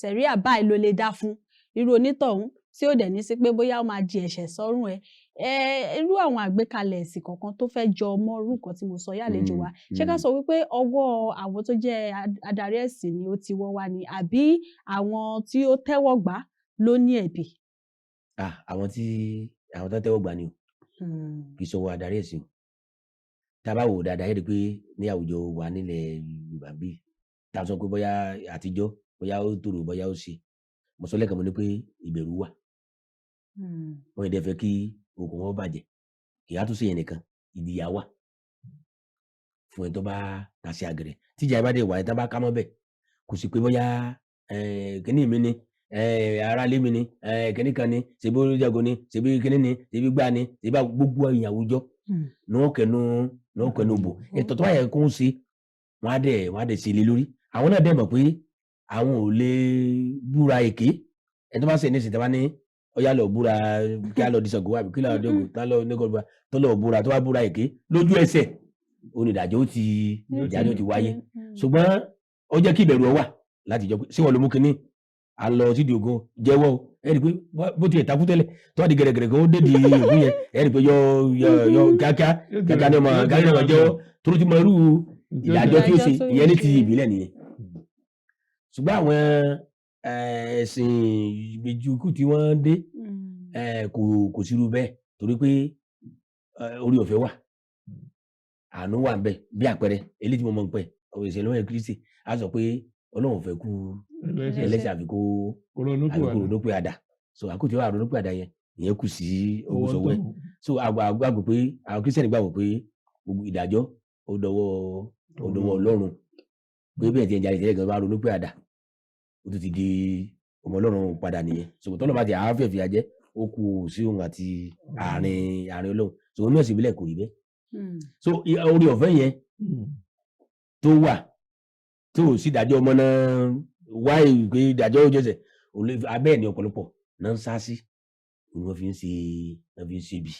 sẹ̀ríà báyìí ló lè dá fún irú onítọ̀hún, tí ò dẹ̀ ní sí pé bóyá ó máa di ẹ̀ṣẹ̀ sọ́rùn ẹ̀, irú àwọn àgbékalẹ̀ ẹ̀sìn kọ̀ọ̀kan tó fẹ́ jọ mọ́ irú nǹkan tí mo sọ yá, àlejò wa, ṣé ká sọ wípé ọwọ́ àwọn tó jẹ́ adarí ẹ̀sìn ni ó ti wọ́ wá ni, àbí àwọn tí ó tẹ́wọ́ gbà ló ní ẹ̀bi?
Ah, àwọn tó tẹ́wọ́ gbà ni o, kì í sọwọ́ adarí ẹ̀sìn o. Tá a bá wò ó dáadáa, yẹ́ rí i pé ní àwùjọ wa nílẹ̀ Yorùbá bí tá a sọ pé bóyá àtijọ́, bóyá ó tòrò, bóyá ó ṣe, mo sọ lẹ́ẹ̀kan, mo ní pé ìbẹ̀rù wà. Wọ́n yìí dẹ̀ fẹ́ kí okùn wọn bàjẹ́. Kì í á tún ṣe yẹn nìkan, ìdíyà wà fún ẹni tó bá tasẹ̀ àgẹ̀rẹ̀. Tíjà bá dẹ̀ wà, ẹni tó bá ká mọ́ bẹ̀, kò sí pé bóyá kíní mi ni, aráalé mi ni, kíní kan ni, ṣebí olùjagun ni, ṣebí kíní ni, ṣebí gbá ni, ṣebí gbogbo èèyàn àwùjọ ní wọ́n kẹnu bò. Ètò tó bá yẹ kó ń ṣe, wọ́n á dẹ̀ ṣe lé lórí. Àwọn náà dẹ̀ mọ̀ pé àwọn ò lè búra èké. Ẹni tó bá ṣe ní ìsìn, tí wọ́n bá ní ó yá, lọ búra, kí á lọ di Ṣàngó àbí kí lọ di Ògún, tá lọ ní kò tó lọ búra, tó bá búra èké lójú ẹsẹ̀, onídàájọ́ ó ti ìdájọ́ ti wáyé. Ṣùgbọ́n ó jẹ́ kí ìbẹ̀rù ọ wà láti jọ pé ṣé wọ́n ló mú kinní à ń lọ sídìí Ògún, jẹ́wọ́ o. Ẹ rí i pé bó tiẹ̀ takú tẹ́lẹ̀, tó wà di gẹ̀rẹ́gẹ̀rẹ́ kan ó dé di Ògún yẹn, ẹ rí i pé yọ yọ yọ kíákíá kíákíá ní ọmọ kíákíá ní ọmọ jẹ́wọ́, tó ti mọ irú ìdájọ́ tí ó ṣe.
Ìdájọ́ tó
Ìyẹn ní ti
ṣe.
ìbílẹ̀ nìyẹn. Ṣùgbọ́n àwọn ẹ̀sìn ìgbèjúkú tí wọ́n dé, kò sírú bẹ́ẹ̀, torí pé orí ọ̀fẹ́ wà, àánú wà ń bẹ. Bí àpẹẹrẹ eléyìí tí mo mọ̀ ń pẹ́ ọ̀rọ̀ ìṣẹ̀lẹ̀ lọ́wọ́ Kristi, á sọ pé Ọlọ́run ò fẹ́ kú ẹlẹ́ṣẹ̀ àfi kó ronúpìwàdà. So àkókò tí wàá ronúpìwàdà yẹn, ìyẹn kù sí ogun sọwọ́ ẹ̀. So àgbàgbọ́ pé àwọn Kírísítẹ́nì gbàgbọ́ pé gbogbo ìdájọ́ ó dọwọ́ Ọlọ́run, pé bí ẹ̀ ti ń jalè tẹ́lẹ̀ gan bá ronúpìwàdà, ó tún ti di ọmọ Ọlọ́run padà nìyẹn. So tọ́lọ́ bá ti àáfẹ́ fìyà jẹ, ó kù sí òun àti àárín Ọlọ́run. So onú ẹ̀sìn ìbílẹ̀ kò rí bẹ́ẹ̀. So orí ọ̀fẹ́ yẹn tó wà, tó ò sí ìdájọ́ ọmọ náà wá ìpè ìdájọ́ ó jẹ́sẹ̀ abẹ́ ẹ̀ ní ọ̀pọ̀lọpọ̀ náà ń sá sí, òun wọ́n fi ń ṣe bì.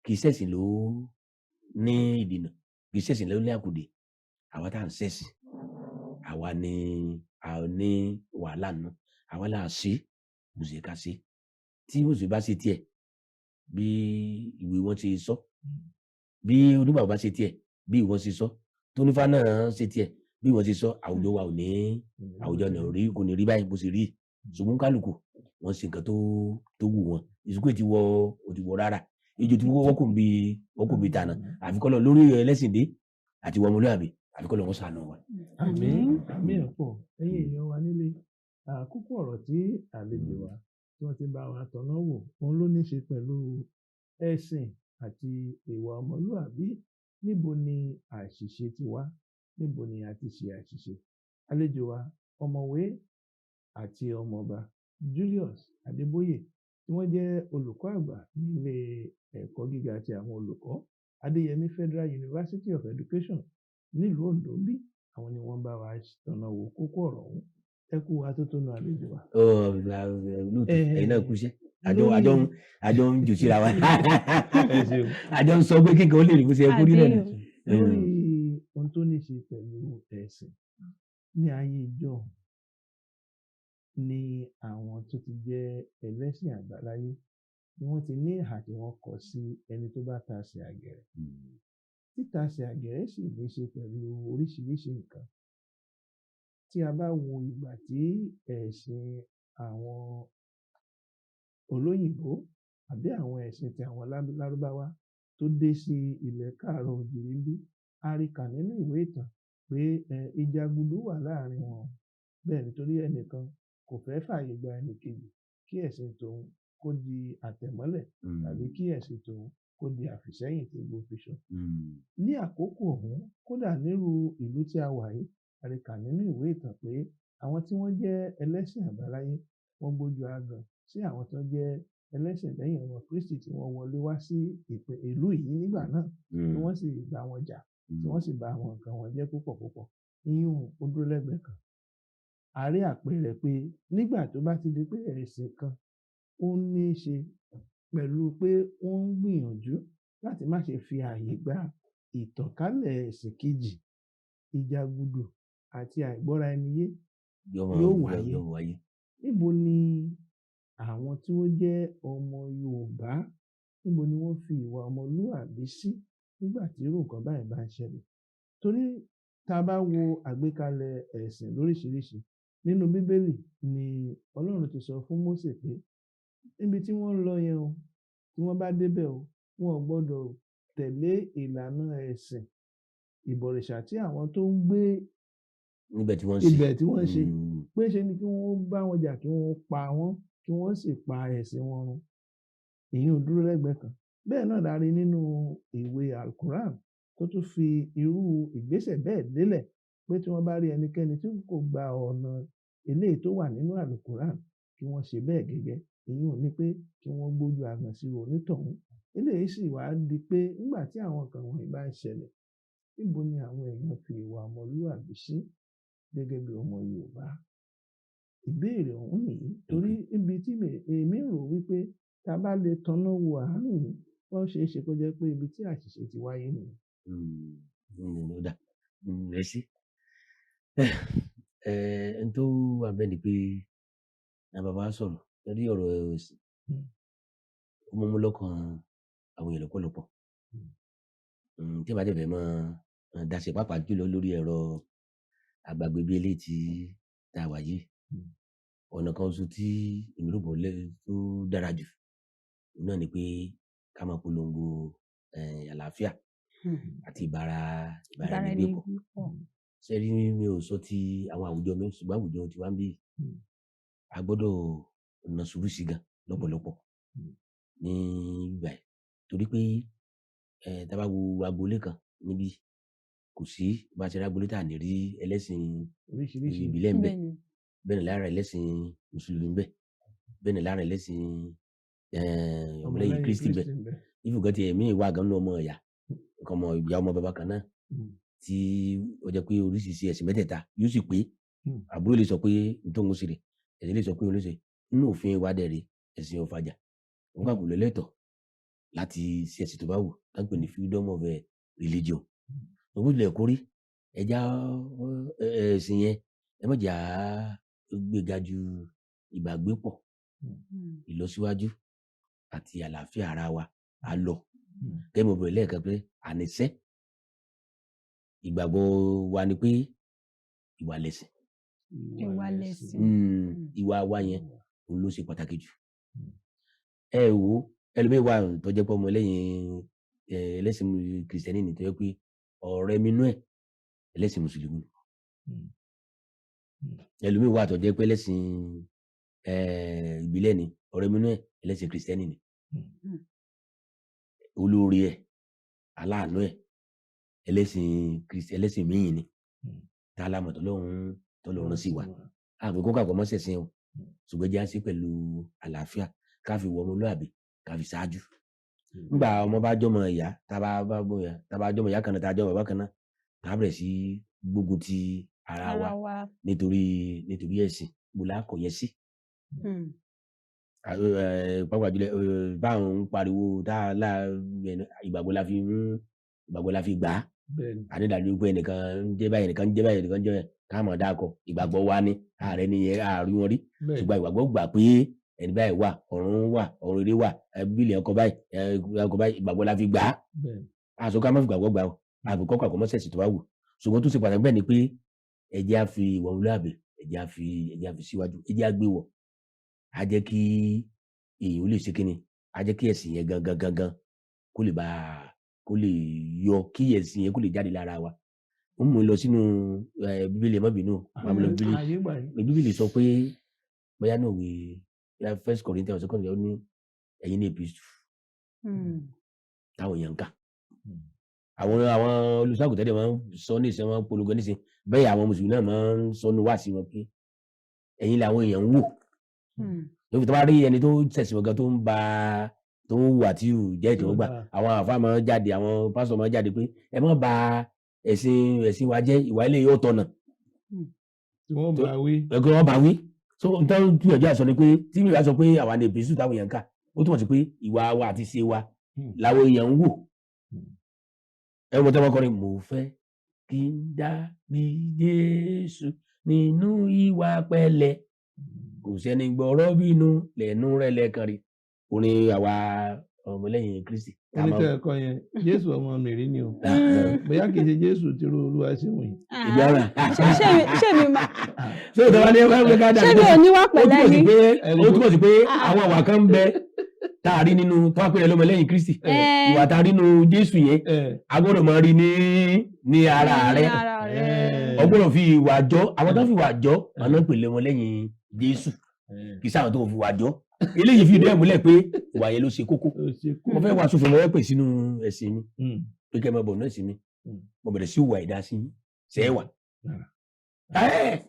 Kì í ṣẹ̀sìn ló ní ìdènà, kì í ṣẹ̀sìn ló ní àkùdè. Àwa tá à ń ṣẹ̀sìn, àwa ni a ní wàhálà nù, àwa là á ṣe bó ṣe ká ṣe. Tí mùsùlùmí bá ṣe tiẹ̀ bí ìwé wọn ṣe sọ, bí onígbàgbọ́ bá ṣe tiẹ̀ bí ìwọ ṣe sọ, tónífá náà ṣe tiẹ̀ bí ìwọ ṣe sọ, àwùjọ wa ò ní, àwùjọ náà rí kò ní rí báyìí bó ṣe rí. Ṣùgbọ́n kálukú wọ́n ṣe nǹkan tó wù wọ́n. Ìsìnkú ti wọ ò ti wọ rárá, ejò tí wọ́n kò bí wọ́n kò bí tànà, àfikọ́ lọ lórí ẹlẹ́sìn dé àti wọ́n ọmọlúwàbí, àfikọ́ lọ wọ́n sànù wa.
Àmín, àmín ọ̀pọ̀. Ẹ̀yin èèyàn wa nílé, àkókò ọ̀rọ̀ tí àlejò wa tí wọ́n ti bá wa tọ̀nà wò, òun ló ní í ṣe pẹ̀lú ẹ̀sìn àti ìwà ọmọlúwàbí. Níbo ni àṣìṣe ti wá? Níbo ni a ti ṣe àṣìṣe? Àlejò wa, ọ̀mọ̀wé àti ọmọọba Julius Adébóyè, tí wọ́n jẹ́ olùkọ́ àgbà nílé ẹ̀kọ́ gíga ti àwọn olùkọ́ Adéyẹmí Federal University of Education nílùú Oǹdó bí, àwọn ni wọ́n bá wa tọ̀nà wò kókó ọ̀rọ̀ ọ̀hún. Ẹ kú atótónu, àlejò wa.
Ọ lóòótọ́, ẹ̀yin náà kú iṣẹ́. Àjọ ń jù síra wa.
Ẹ ṣeun.
Àjọ ń sọ pé kíkan ó lè rí bó ṣe yẹ kó rí náà ni.
Lórí ohun tó ní ṣe pẹ̀lú ẹ̀sìn ní ayé ìjọ́un ni àwọn tó ti jẹ́ ẹlẹ́sìn àbáláyé ni wọ́n ti ní ìhà tí wọ́n kọ sí ẹni tó bá tasẹ̀ àgẹ̀rẹ̀. Títasẹ̀ àgẹ̀rẹ̀ sì ní í ṣe pẹ̀lú oríṣiríṣi nǹkan. Tí a bá wo ìgbà tí ẹ̀sìn àwọn olóyìnbó àbí àwọn ẹ̀sìn ti àwọn Lárúbáwá tó dé sí ilẹ̀ káàárọ̀ oòjíire ńbí, a rí kà nínú ìwé ìtàn pé ìjàgùdù wà láàrin wọn. Bẹ́ẹ̀ ni, torí ẹnìkan kò fẹ́ fààyè gba ẹnìkejì kí ẹ̀sìn tòun kó di àtẹ̀mọ́lẹ̀ tàbí kí ẹ̀sìn tòun kó di àfìsẹ́yìn tí gbó fi sọ. Ní àkókò ọ̀hún, kódà nírú ìlú tí a wà yìí, a rí kà nínú ìwé ìtàn pé àwọn tí wọ́n jẹ́ ẹlẹ́sìn àbáláyé, wọ́n gbójú agan sí àwọn tó jẹ́ ẹlẹ́sìn lẹ́yìn ọmọ Kristi tí wọ́n wọlé wá sí ìlú yìí nígbà náà, tí wọ́n sì bá wọn jà, tí wọ́n sì bà àwọn nǹkan wọn jẹ́ púpọ̀ púpọ̀. Iyún ó dúró lẹ́gbẹ̀ẹ́ kan. A rí àpẹẹrẹ pé nígbà tó bá ti di pé ẹ̀sìn kan ó ní í ṣe pẹ̀lú pé wọ́n ń gbìyànjú láti má ṣe fi ààyè gba ìtànkálẹ̀ ẹ̀sìn kejì, ìjàgùdù àti àìgbọ́ra ẹni yé yóò wáyé.
Yóò wáyé.
Níbo ni àwọn tí wọ́n jẹ́ ọmọ Yorùbá, níbo ni wọ́n fi ìwà ọmọlúwàbí sí nígbà tí irú nǹkan báyìí bá ń ṣẹlẹ̀? Torí tá a bá wo àgbékalẹ̀ ẹ̀sìn lóríṣiríṣi nínú Bíbélì, ni Ọlọ́run ti sọ fún Mósè pé níbi tí wọ́n ń lọ yẹn o, tí wọ́n bá débẹ̀ o, wọn ò gbọ́dọ̀ tẹ̀lé ìlànà ẹ̀sìn ìbọ̀rìṣà tí àwọn tó ń gbé
níbẹ̀ tí wọ́n ń ṣe.
Ibẹ̀ tí wọ́n ń ṣe, pé ṣe ni kí wọ́n bá wọn jà, kí wọ́n pa wọ́n, kí wọ́n sì pa ẹ̀sìn wọn run. Ìyẹn ò dúró lẹ́gbẹ̀ẹ́ kan. Bẹ́ẹ̀ náà la rí nínú ìwé Al-Quran tó tún fi irú ìgbésẹ̀ bẹ́ẹ̀ lélẹ̀ pé tí wọ́n bá rí ẹnikẹ́ni tí kò gba ọ̀nà eléyìí tó wà nínú Al-Quran, kí wọ́n ṣe bẹ́ẹ̀ gẹ́gẹ́. Ìyẹn ò ní pé kí wọ́n gbójú agan sí onítọ̀hún. Eléyìí sì wá di pé nígbà tí àwọn nǹkan wọ̀nyí bá ń ṣẹlẹ̀, níbo ni àwọn èèyàn fi ìwà ọmọlúwàbí sí gẹ́gẹ́ bí ọmọ Yorùbá? Ìbéèrè ọ̀hún nìyí, torí ibi tí èmi rò wípé tá a bá lè tanná wo àárín yìí, wọ́n ṣeé ṣe kó jẹ́ pé ibi tí àṣìṣe ti wáyé nìyẹn.
Ó dà, ẹ ṣé. N tó wà bẹ́ẹ̀ ni pé àwọn bàbá sọ̀rọ̀ lórí ọ̀rọ̀ ẹ̀sìn. Ó mú mú lọ́kàn àwọn èèyàn lọ́pọ̀lọpọ̀. Tí ẹ bá dẹ̀ fẹ́ máa dá sí, pàápàá jùlọ lórí ẹ̀rọ àgbàgbé bí eléyìí tí tá a wà yìí, ọ̀nà kan ṣoṣo tí èmi rò bọ̀ lẹ́ tó dára jù náà ni pé ká máa polongo àlàáfíà àti ìbára ẹni gbé pọ̀. Ṣé rí, mi ò sọ ti àwọn àwùjọ mi, ṣùgbọ́n àwùjọ tiwa ń bí, a gbọ́dọ̀ na sùúrù sí gan lọ́pọ̀lọpọ̀ ní ìgbà yìí, torí pé tá a bá wo agboolé kan níbí, kò sí bá a ṣe rí agboolé tá a ní rí ẹlẹ́sìn
oríṣiríṣi
ìbílẹ̀ ń bẹ, bẹ́ẹ̀ ni lára ẹlẹ́sìn mùsùlùmí ń bẹ, bẹ́ẹ̀ ni lára ẹlẹ́sìn ọmọlẹ́yìn Kristi ń bẹ. Ìfúgàn ti ẹ̀mí ìwà gan ní ọmọ ìyá nǹkan, ọmọ ìyá, ọmọ bàbá kan náà, tí ó jẹ́ pé oríṣiríṣi ẹ̀sìn mẹ́tẹ̀ẹ̀ta yóò sì pé àbúrò lè sọ pé n tó ń ṣe rè, ẹ̀sìn lè sọ pé òun ló ṣe. Nínú òfin wa dẹ̀ rè, ẹ̀sìn ò fàjà, òun kà kò lẹ́lẹ́tọ̀. Láti ṣe ẹ̀sìn tó bá wù, tá ń pè ní freedom of religion. Bó tilẹ̀ kórí, ẹja ẹ̀sìn yẹn, ẹ má jà á gbéga ju ìgbàgbépọ̀, ìlọsíwájú àti àlàáfíà ara wa á lọ. Gẹ́gẹ́ bí mo bẹ̀rẹ̀ lẹ́ẹ̀kan pé àníṣe ìgbàgbọ́ wa ni pé ìwà lẹ̀sìn.
Ìwà lẹ̀sìn.
Ìwà wa yẹn òun ló ṣe pàtàkì jù. Ẹ wo ẹlòmíín wà tó jẹ́ pé ọmọ lẹ́yìn ẹlẹ́sìn kìrìsìtẹ́nì ni, tó jẹ́ pé ọ̀rẹ́ mi nú ẹ̀ ẹlẹ́sìn mùsùlùmí ni. Ẹlòmíín wà tó jẹ́ pé ẹlẹ́sìn ìbílẹ̀ ni, ọ̀rẹ́ mi nú ẹ̀ ẹlẹ́sìn kìrìsìtẹ́nì ni. Olórí ẹ̀, aláàánú ẹ̀, ẹlẹ́sìn kìrìsìtẹ́nì, ẹlẹ́sìn míì ni. Tá a lámọ̀ tọ́lọ́run sí wa. Àpè kó kàkọ́ mọ́ ṣẹ̀sìn o, ṣùgbọ́n jẹ́ á sí pẹ̀lú àlàáfíà, ká fi wọ ọmọlúàbí, ká fi ṣáájú. Nígbà ọmọ bá jọmọ ìyá, tá a bá bá bóyá tá a bá jọmọ ìyá kan náà, tá a jọmọ bàbá kan náà, tá a bẹ̀rẹ̀ sí gbógun ti ara wa nítorí ẹ̀sìn, bó la kọ̀ yẹ sí. Pàápàá jùlọ báwọn ń pariwo tá a lá ìgbàgbọ́ la fi ń ìgbàgbọ́ la fi gbà á. Ànídàájú pé ẹnìkan ń jẹ́ báyìí, ẹnìkan ń jẹ́ báyìí, ẹnìkan ń jẹ́ báyìí, ká mọ̀ dáko ìgbàgbọ́ wa ni ààrẹ nìyẹn, ààrí wọn rí. Ṣùgbọ́n ìgbàgbọ́ gbà pé ẹni báyìí wà, ọ̀run wà, ọ̀run eré wà, bílẹ̀ ọkọ̀ báyìí, ọkọ̀ báyìí, ìgbàgbọ́ la fi gbà á. Àṣọ ká má fi gbàgbọ́ gbà o, àbí kọ́kọ́ àkọ́mọ́sẹ̀sì tó bá wù. Ṣùgbọ́n tó ṣe pàtàkì bẹ́ẹ̀ ni pé ẹ jẹ́ á fi ìwà ọmọlúàbí, ẹ jẹ́ á fi síwájú, ẹ jẹ́ á gbé wọ̀. Á jẹ́ kí èèyàn ó lè ṣe kíni, á jẹ́ kí ẹ̀sìn yẹn gangan gangan kó lè bá kó lè yọ, kí ẹ̀sìn yẹn kó lè jáde lára wa. Ó mú mi lọ sínú Bíbélì, ẹ má bínú, màá mú lọ Bíbélì.
Ààyè gbà yín.
Bíbélì sọ pé bóyá náà wí bóyá First Corinthians, Second Corinthians, ó ní ẹ̀yin ní epistle táwọn èèyàn ń kà. Àwọn olùṣọ́àgùtàn dẹ̀ máa ń sọ ní ìsìn, wọn polongo nísìn bẹ́ẹ̀, àwọn mùsùlùmí náà máa ń sọ ní wáàsí wọn pé ẹ̀yin làwọn èèyàn ń wò. Lóbi tó bá rí ẹni tó ṣẹ̀sìn wọn gan, tó ń ba tó ń hùwà tí ò jẹ́ ìtẹ́wọ́gbà, àwọn àfáà máa ń jáde, àwọn pásítọ̀ máa ń jáde pé ẹ má ba ẹ̀sìn wa jẹ́, ìwà ilé yóò tọ̀nà.
Tí wọ́n bá wí.
Ẹgbẹ́ wọn bá wí. So n tán gbìyànjú àṣọ ni pé tí mi bá sọ pé àwa ni epistle táwọn èèyàn ń kà, ó túmọ̀ sí pé ìwà wa àti ṣe wa làwọn èèyàn ń wò. Ẹ wọ́n tẹ́ wọ́n kọrin, mo fẹ́ kí n dàbí Jésù nínú ìwà pẹ̀lẹ́, kò sẹ́ni gbọ́rọ̀ bínú lẹ́nu rẹ̀ lẹ́ẹ̀kan rí. Orin àwa ọmọlẹ́yìn Kristi.
Orin tẹ́ ẹ kọ yẹn, Jésù ọmọ Mèrí ni o, bóyá kì í ṣe Jésù tí irú Olúwa ṣe wọ̀nyí.
Ìbí ara.
Ṣé mi máa
Ṣé ìtọ́wá ní ẹgbẹ́ ká dàbí
Ṣé mi ò ní wá
ó
pẹ̀lẹ́
túmọ̀ sí
ni?
pé ó túmọ̀ sí pé àwọn àwà kan ń bẹ tá a rí nínú tó wá pé lọ́mọlẹ́yìn Kristi, ìwà tá a rí nínú Jésù yẹn, a gbọ́dọ̀ máa rí ní ara rẹ.
Ní ara rẹ.
O gbọ́dọ̀ fi ìwà jọ àwọn tó fi ìwà jọ, àwọn náà ń pè lé wọn lẹ́yìn Jésù, kì í sáwọn tó fi ìwà jọ. Eléyìí fi ìdí ẹ̀ múlẹ̀ pé ìwà yẹn ló ṣe kókó.
Ó ṣe kú.
Mo fẹ́ wàásù fún mi, mo fẹ́ pè sínú ẹ̀sìn mi pé kẹ́ ẹ máa bọ̀ nínú ẹ̀sìn mi, mo bẹ̀rẹ̀ sí ìwà ìdásí sẹ́wà ẹ̀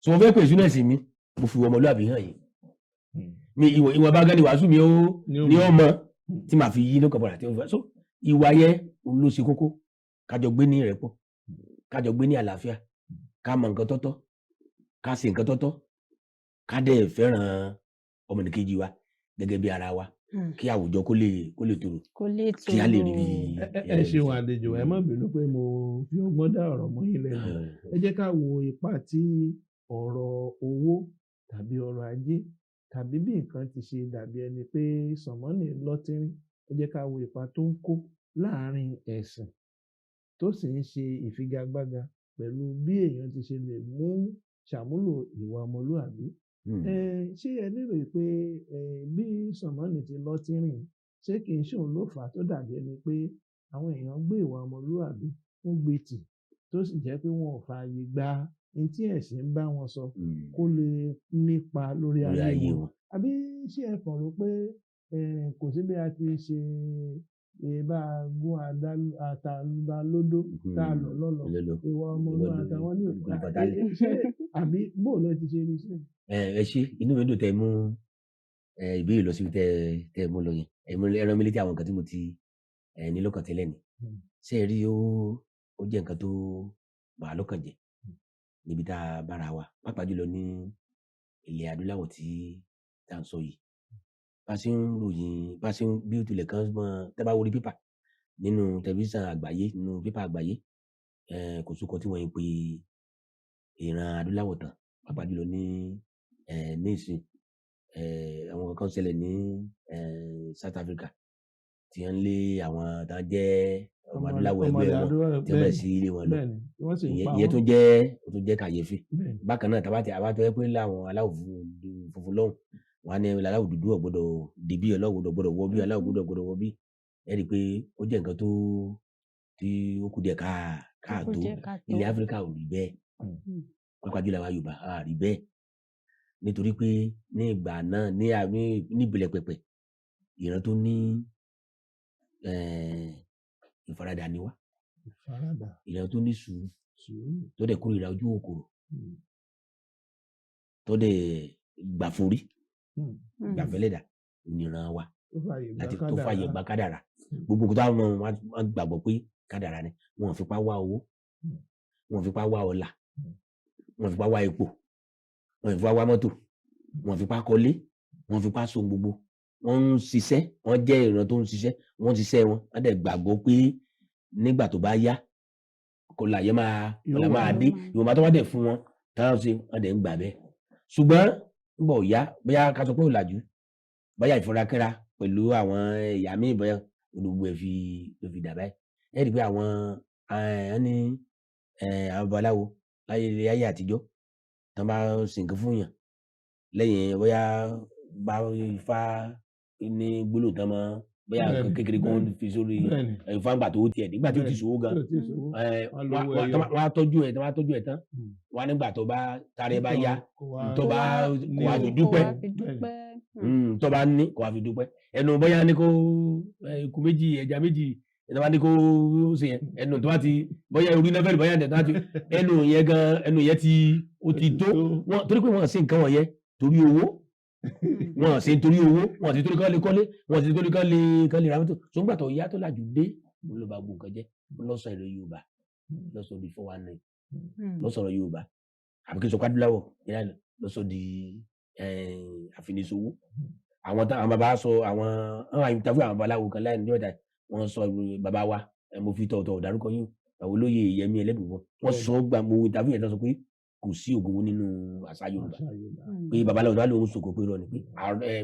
so mo fẹ́ pè sínú ẹ̀sìn mi, mo fi ọmọlúwàbí hàn yín mi, ìwọ bá gán ni wàásù mi ó
Ní ó
ní
mọ.
ó mọ tí màá fi yí lókàn padà tí ó fi so ìwà yẹn òun ló ṣe kókó. Kájọ gbé ní ìrẹ́pọ̀, kájọ gbé ní àlàáfíà, ká mọ nǹkan tọ́tọ́, ká ṣe nǹkan tọ́tọ́, ká dẹ̀ fẹ́ràn ọmọnìkejì wa gẹ́gẹ́ bí ara wa, kí àwùjọ kó lè tòrò,
Kó lè
kí a lè rí bí.
Ẹ ṣeun àlejò, ẹ má bínú pé mo fi ọgbọ́n dá ọ̀rọ̀ mọ́ yín lẹ́nu. Ẹ jẹ́ ká wo ipa tí ọ̀rọ̀ owó tàbí ọrọ̀ ajé tàbí bí nǹkan ti ṣe dàbí ẹni pé sànmọ́nì lọ́tínrín, ẹ jẹ́ ká wo ipa tó ń kó láàárín ẹ̀sìn tó sì ń ṣe ìfigagbága pẹ̀lú bí èèyàn ti ṣe lè mú ṣàmúlò ìwà ọmọlúàbí. Ṣé ẹ lérò pé bí sànmọ́nì ti lọ́tínrín, ṣé kì í ṣe òun ló fà á tó dàbí ẹni pé àwọn èèyàn gbé ìwà ọmọlúàbí, wọ́n gbé tì, tó sì jẹ́ pé wọn ò fààyè gba ní tí ẹ̀sìn ń bá wọn sọ kó lè nípa lórí
lórí
ayé
ayé
wọn?
Wọn.
Àbí ṣé ẹ kàn rò pé kò sí bí a ti ṣe bá a gún ata bá lódó tá a lọ lọ́lọ́
lọ́lọ́
ìwà ọmọlúwàbí àwọn ní
kò lè fọ̀tálẹ̀.
Ṣé àbí bóò lẹ ti ṣe rí sí?
Ẹ ṣe, inú mi dùn tẹ mú ìbéèrè lọ síbi tẹ mú lọ yẹn. Ẹ mú ẹ rán mi létí àwọn nǹkan tí mo ti ní lọ́kàn tẹ́lẹ̀ ni. Ṣé ẹ rí, ó jẹ́ nǹkan tó bà á lọ́kàn jẹ́ níbi tá a bára wa, pàápàá jùlọ ní ilẹ̀ adúláwọ̀ tí tá à ń sọ yìí. Bá ṣe ń ròyìn, bá ṣe ń bí ó tilẹ̀ kan mọ́, tẹ́ bá wo orí pépà nínú tẹlifíṣàn àgbáyé, nínú pépà àgbáyé, kò sóko tí wọ́n ń pe ìran adúláwọ̀ tán, pàápàá jùlọ ní ní ìsìn. Àwọn nǹkan kan ṣẹlẹ̀ ní South Africa tí wọ́n ń lé àwọn tó jẹ́ ọmọ adúláwọ̀ ẹgbẹ́ wọn, tí wọ́n bẹ̀rẹ̀ sí ilé wọn lọ.
Wọ́n sì ń pa
ìyẹn
wọ́n.
Tún jẹ́, ó tún jẹ́ kàyéfì. Bákan náà, tàbá tí a bá tọ́ pé láwọn aláwọ̀ funfun lọ́hùn, wọn á ní aláwọ̀ dúdú ò gbọ́dọ̀ débí, aláwọ̀ dúdú ò gbọ́dọ̀ wọ bí, aláwọ̀ dúdú ò gbọ́dọ̀ wọ bí. Ẹ rí i pé ó jẹ́ nǹkan tó tí ó kù díẹ̀ káàtó. Ilẹ̀ Áfíríkà ò rí bẹ́ẹ̀, pàápàá jùlọ àwa Yorùbá a rí bẹ́ẹ̀, nítorí pé ní ìgbà náà, ní ìbílẹ̀ pẹ̀pẹ̀, ìran tó ní ìfaradà ni wá,
ìfaradà,
ìran tó ní sùúrù,
sùúrù,
tó dẹ̀ kórìíra ojú kòkòrò, tó dẹ̀ gbà forí, gbà fẹ́lẹ́dà ìran wa láti tó fàyè gba kádàrà. Gbogbo nǹkan táwọn wọn gbàgbọ́ pé kádàrà ni. Wọn ò fipá wá owó, wọn ò fipá wá ọlà, wọn ò fipá wá ipò, wọn ò fipá wá mọ́tò, wọn ò fipá kọ́lé, wọn ò fipá so gbogbo. Wọn ń ṣiṣẹ́, wọn jẹ́ ìran tó ń ṣiṣẹ́, wọ́n ń ṣiṣẹ́ wọn, wọ́n dẹ̀ gbàgbọ́ pé nígbà tó bá yá kò láyé máa kò máa dé. Ìwọ̀nba tó bá dẹ̀ fún wọn táwọn ṣe, wọ́n dẹ̀ ń gbà bẹ́ẹ̀. Ṣùgbọ́n nígbà ò yá, bóyá ká sọ pé ọ̀làjú, bóyá ìfúnrakẹ́ra pẹ̀lú àwọn ẹ̀yà míì, bóyá gbogbo ẹ̀ fi ló fi dà báyìí. Ẹ rí i pé àwọn ní àwọn babaláwo láyé ayé àtijọ́, tí wọ́n bá ṣe nǹkan fún yàn lẹ́yìn, bóyá bá ifá ní gbólóhùn tán mọ́, bóyá nǹkan kékeré kan fi sórí ifá ńgbà tó tiẹ̀ nígbà tí ó ti ṣòwò gan, wọ́n á tọ́jú ẹ̀, wọ́n á tọ́jú ẹ̀ tán, wọ́n á nígbà tó bá tarẹ̀ bá yá, tó bá kó wá fi dúpẹ́, tó bá ní kó wá fi dúpẹ́. Ẹnu bóyá ní kó ikú méjì, ẹja méjì, ẹnu bá ní kó ṣe yẹn, ẹnu tó bá ti bóyá orí náà fẹ́ẹ́ bóyá tó bá ti ẹnu yẹn gan, ẹnu yẹn ti ó ti tó wọn, torí pé wọ́n ṣe nǹkan wọ̀nyẹn torí owó. Wọn ṣe torí owó, wọn ṣe torí kán lè kọ́lé, wọn ṣe torí kán lè ra mọ́tò. Tó ń gbà tó yá tó làjú dé, ló ló bá gbogbo nǹkan jẹ́, ló sọ èrè Yorùbá, ló sọ di 419, ló sọ̀rọ̀ Yorùbá àbí kí n sọ kádúláwọ̀ ló sọ di àfinisowó. Àwọn táwọn bàbá sọ, àwọn àwọn àwọn babaláwo kan láì ní ọ̀dà, wọ́n sọ bàbá wa, mo fi tọ̀tọ̀ dárúkọ yín, àwọn olóyè Yẹmí Ẹlẹ́bùúbọn, wọ́n sọ gbà mo interview yẹn tán, sọ pé kò sí ògùn owó nínú àṣà Yorùbá, pé babaláwo tó bá lóun sòkò pé irọ́ ni,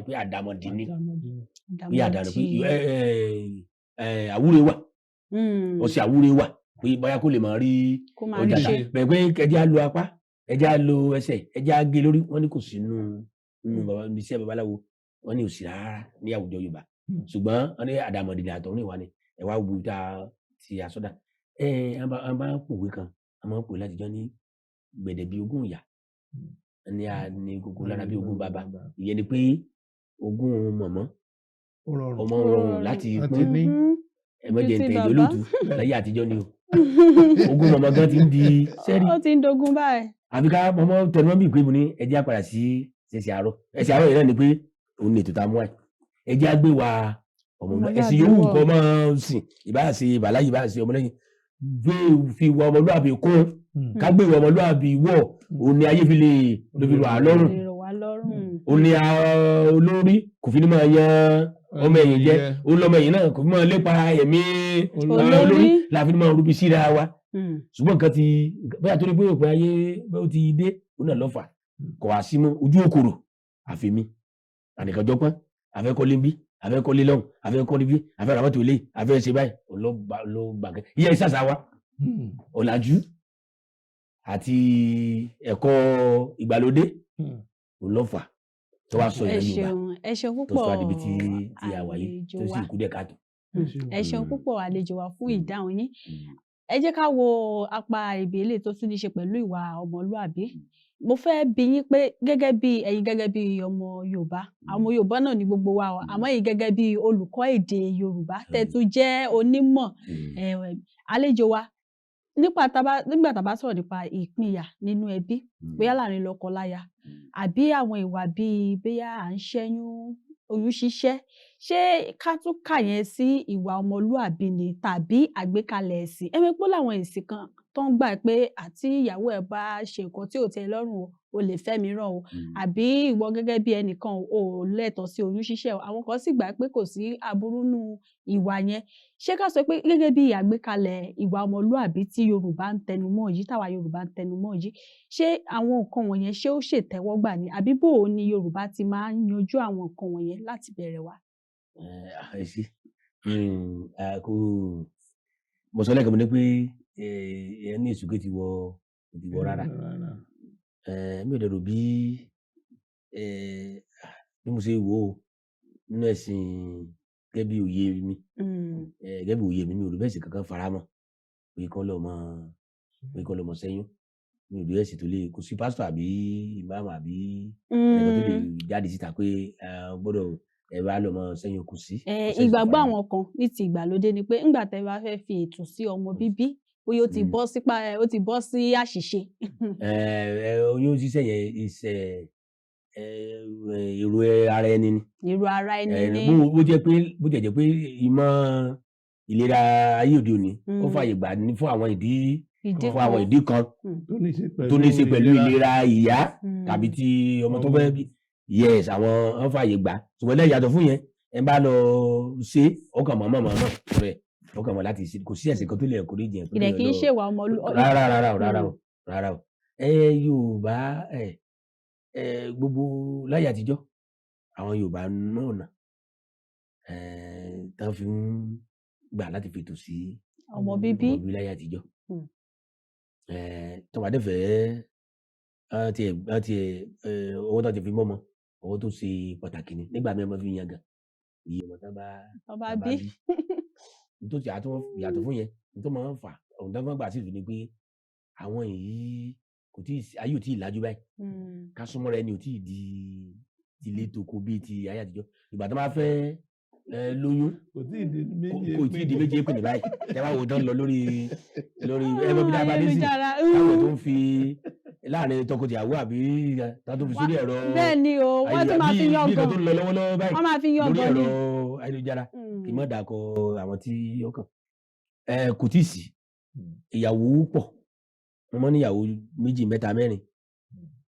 pé àdàmọ̀dì ni, pé àdànù, pé àwúre wà, ọ̀sẹ̀ àwúre wà, pé bóyá kó lè máa rí ọjà tà bẹ́ẹ̀, pé ẹjẹ́ á lo apá, ẹjẹ́ á lo ẹsẹ̀, ẹjẹ́ á gé lórí. Wọ́n ní kò sí nínú iṣẹ́ babaláwo, wọ́n ní òsì rárá ní àwùjọ Yorùbá. Ṣùgbọ́n wọ́n ní àdàmọ̀dì ni àtọ̀hún ìwà ni ẹ wá wo tá ti àsọdá. Ẹ a máa ń pòwe kan, a máa ń pòwe látijọ́ ní gbẹ̀dẹ̀ bí ogún ìyá ní a ní kókó lára bí ogún bàbá. Ìyẹn ni pé ogún mọ̀mọ́ ọmọ rọrùn láti pín. Ẹ má jẹ́ ntẹ̀ ìjọ lóòtú láyé àtijọ́ ni o, ogún mọ̀mọ́ gan ti ń di sẹ́rí,
ó ti ń dogun báyìí.
Àfi ká mọ̀mọ́ tẹnumọ́ bíi pé mo ní ẹ jẹ́ á padà sí ṣẹ̀ṣẹ̀ àárọ̀. Ẹ̀ṣẹ̀ àárọ̀ yìí náà ni pé òun ní ètò tá a mú wáyé. Ẹ jẹ́ á gbé wa ọmọ ẹ̀sìn yòówù nǹkan máa ń sìn, ìbáà ṣe ìbàláyé, ìbáà ṣe ọmọlẹ́yìn, gbé fi wa ọmọlúwàbí kún, ká gbé ìwà ọmọlúwàbí wọ̀, òun ni ayé fi lè ló fi rọ̀ á lọ́rùn, òun ni olórí kò fi ní máa yan ọmọ ẹ̀yìn jẹ, òun lọmọ ẹ̀yìn náà kò fi máa lépa ẹ̀mí olórí, la fi ní máa rúbi síra wa. Ṣùgbọ́n nǹkan ti bóyá torí pé òpin ayé bóyá ó ti dé, òun náà lọ́fà kò wá sí mọ́ ojú òkòrò àfẹ́mi ànìkànjọpọ́n, àfẹ́kọ́lé ń bí, àfẹ́kọ́lé lọ́hùn, àfẹ́kọ́lé bí, àfẹ́ràmọ́tò ilé, àfẹ́ ṣe báyìí, ló gbà kẹ́ iye ìsàsà wa. Ọ̀làjú àti ẹ̀kọ́ ìgbàlódé ló fà tó wá sọ ìran Yorùbá
ẹ ṣeun
tó
púpọ̀
sọ àdìbí tí a wà yìí,
àlejò
tó sì
wa.
kú díẹ̀ káàtó.
Ẹ ṣeun púpọ̀ àlejò wa fún ìdáhùn yín. Ẹ jẹ́ ká wo apá ìbéèlè tó tún ní ṣe pẹ̀lú ìwà ọmọlúàbí. Mo fẹ́ bi yín pé gẹ́gẹ́ bí ẹ̀yin, gẹ́gẹ́ bí ọmọ Yorùbá, àwọn Yorùbá náà ni gbogbo wa o, àmọ́ ẹ̀yin gẹ́gẹ́ bí olùkọ́ èdè Yorùbá tẹ́ tún jẹ́ onímọ̀, àlejò wa, nípa nígbà tá bá sọ̀rọ̀ nípa ìpínyà nínú ẹbí, bóyá láàrin lọ́kọláya, àbí àwọn ìwà bíi bóyá à ń ṣẹ́yún, oyún ṣíṣẹ́, Ṣé ká tún kà yẹn sí ìwà ọmọlúàbí ni tàbí àgbékalẹ̀ ẹ̀sìn? Ẹ mọ̀ pé ó láwọn ẹ̀sìn kan tó ń gbà pé àti ìyàwó ẹ̀ bá ṣe nǹkan tí ò tẹ́ ẹ lọ́rùn o, o lè fẹ́ mìíràn o, àbí ìwọ gẹ́gẹ́ bí ẹnìkan o ò lẹ́tọ̀ọ́ sí oyún ṣíṣẹ́ o. Àwọn kan sì gbà pé kò sí aburú nínú ìwà yẹn. Ṣé ká sọ pé gẹ́gẹ́ bí àgbékalẹ̀ ìwà ọmọlúàbí tí Yorùbá ń tẹnumọ́ yìí, táwa Yorùbá ń tẹnumọ́ yìí, ṣé àwọn nǹkan wọ̀nyẹn, ṣé ó ṣètẹ́wọ́gbà ni, àbí bó o ní Yorùbá ti máa ń yanjú àwọn nǹkan wọ̀nyẹn láti bẹ̀rẹ̀ wá?
Ẹ ṣé. Kò mo sọ lẹ́ẹ̀kan, mo ní pé ẹ ní èsúké ti wọ rárá. Mi ò dẹ̀ rò bí mo ṣe wò ó nínú ẹ̀sìn, gẹ́gẹ́ bí òye mi, gẹ́gẹ́ bí òye mi, mi ò rò bí ẹ̀sìn kankan faramọ́ pé kán lọ mọ ṣẹ́yún. Mi ò rí ẹ̀sìn tó lè, kò sí pásítọ̀ àbí ìmáàmù àbí ẹnìkan tó lè jáde síta pé gbọ́dọ̀ ẹ bá lọ mọ ṣẹ́yún. Kò sí. Kò sẹ́sìn tó
Ìgbàgbọ́
faramọ́.
àwọn kan ní ti ìgbàlódé ni pé ńgbà tẹ́ bá fẹ́ fi ètò sí ọmọ bíbí, bóyá ó ti bọ́ sípa, ó ti bọ́ sí àṣìṣe.
Oyún ṣíṣẹ́ yẹn is èrò ara ẹni ni.
Èrò ara ẹni ni.
Bó jẹ́ pé ìmọ̀ ìlera ayé òde òní, ó fààyè gbà ní fún àwọn ìdí
ìdí
fún àwọn
kan
ìdí kan
tó ní ṣe pẹ̀lú
tó ní ṣe pẹ̀lú ìlera ìyá tàbí ti ọmọ tó
ọmọ.
fẹ́ bí. Yes, àwọn wọ́n fààyè gbà, ṣùgbọ́n lẹ́yìn, yàtọ̀ fún yẹn, ẹ bá lọ ṣe, ọkàn mọ̀ mọ̀ mọ̀ mọ̀ rẹ̀, ọkàn mọ̀ láti ṣe. Kò sí ẹ̀sìn kan tó lè encourage yẹn tó
Ìdẹ̀
lè
kì í
lọ
ṣèwà ọmọlú.
Rárá, rárá o, rárá o, rárá o. Yorùbá, ẹ ẹ gbogbo láyé àtijọ́, àwọn Yorùbá náà nà tán fi ń gbà láti fètò sí
ọmọ bíbí.
Ọmọ bíbí láyé àtijọ́, tó bá dẹ̀ fẹ́, wọ́n tiẹ̀ owó tó ti fi mọ́mọ, owó tó ṣe pàtàkì ni. Nígbà míì, wọ́n fi ń yangàn iye ọmọ tán bá
Tán bá
tán bá
bí.
bí. Nítorí yàtọ̀ fún yẹn, ní tó máa ń fà ọ̀hún tán fẹ́ gbà sí ìlú ni pé àwọn yìí kò tí ì ayé ò tí ì lajú báyìí. Ká súnmọ́ rẹ ni ò tí ì di tilé toko bíi ti ayé àtijọ́. Ìgbà tó bá fẹ́ lóyún,
Kò tí ì di méje.
Kò tí ì di méje pè ní báyìí. Tẹ bá wo tán lọ lórí ẹ mọ bí dáa bá dé sí
Ayélujára.
táwọn tó ń fi láàrin tọkọtìyàwó àbí tá tó fi sórí ẹ̀rọ
Bẹ́ẹ̀ ni o, wọ́n tún máa fi
bí
yan
bí nǹkan
gan
tó ń lọ lọ́wọ́lọ́wọ́ báyìí
wọ́n máa fi yan
lórí
gan ni.
ẹ̀rọ ayélujára. Kì í mọ̀ dàkọ àwọn tí ó kàn kò tí ì sí ìyàwó pọ̀. Wọ́n mọ́ níyàwó méjì, mẹ́ta, mẹ́rin.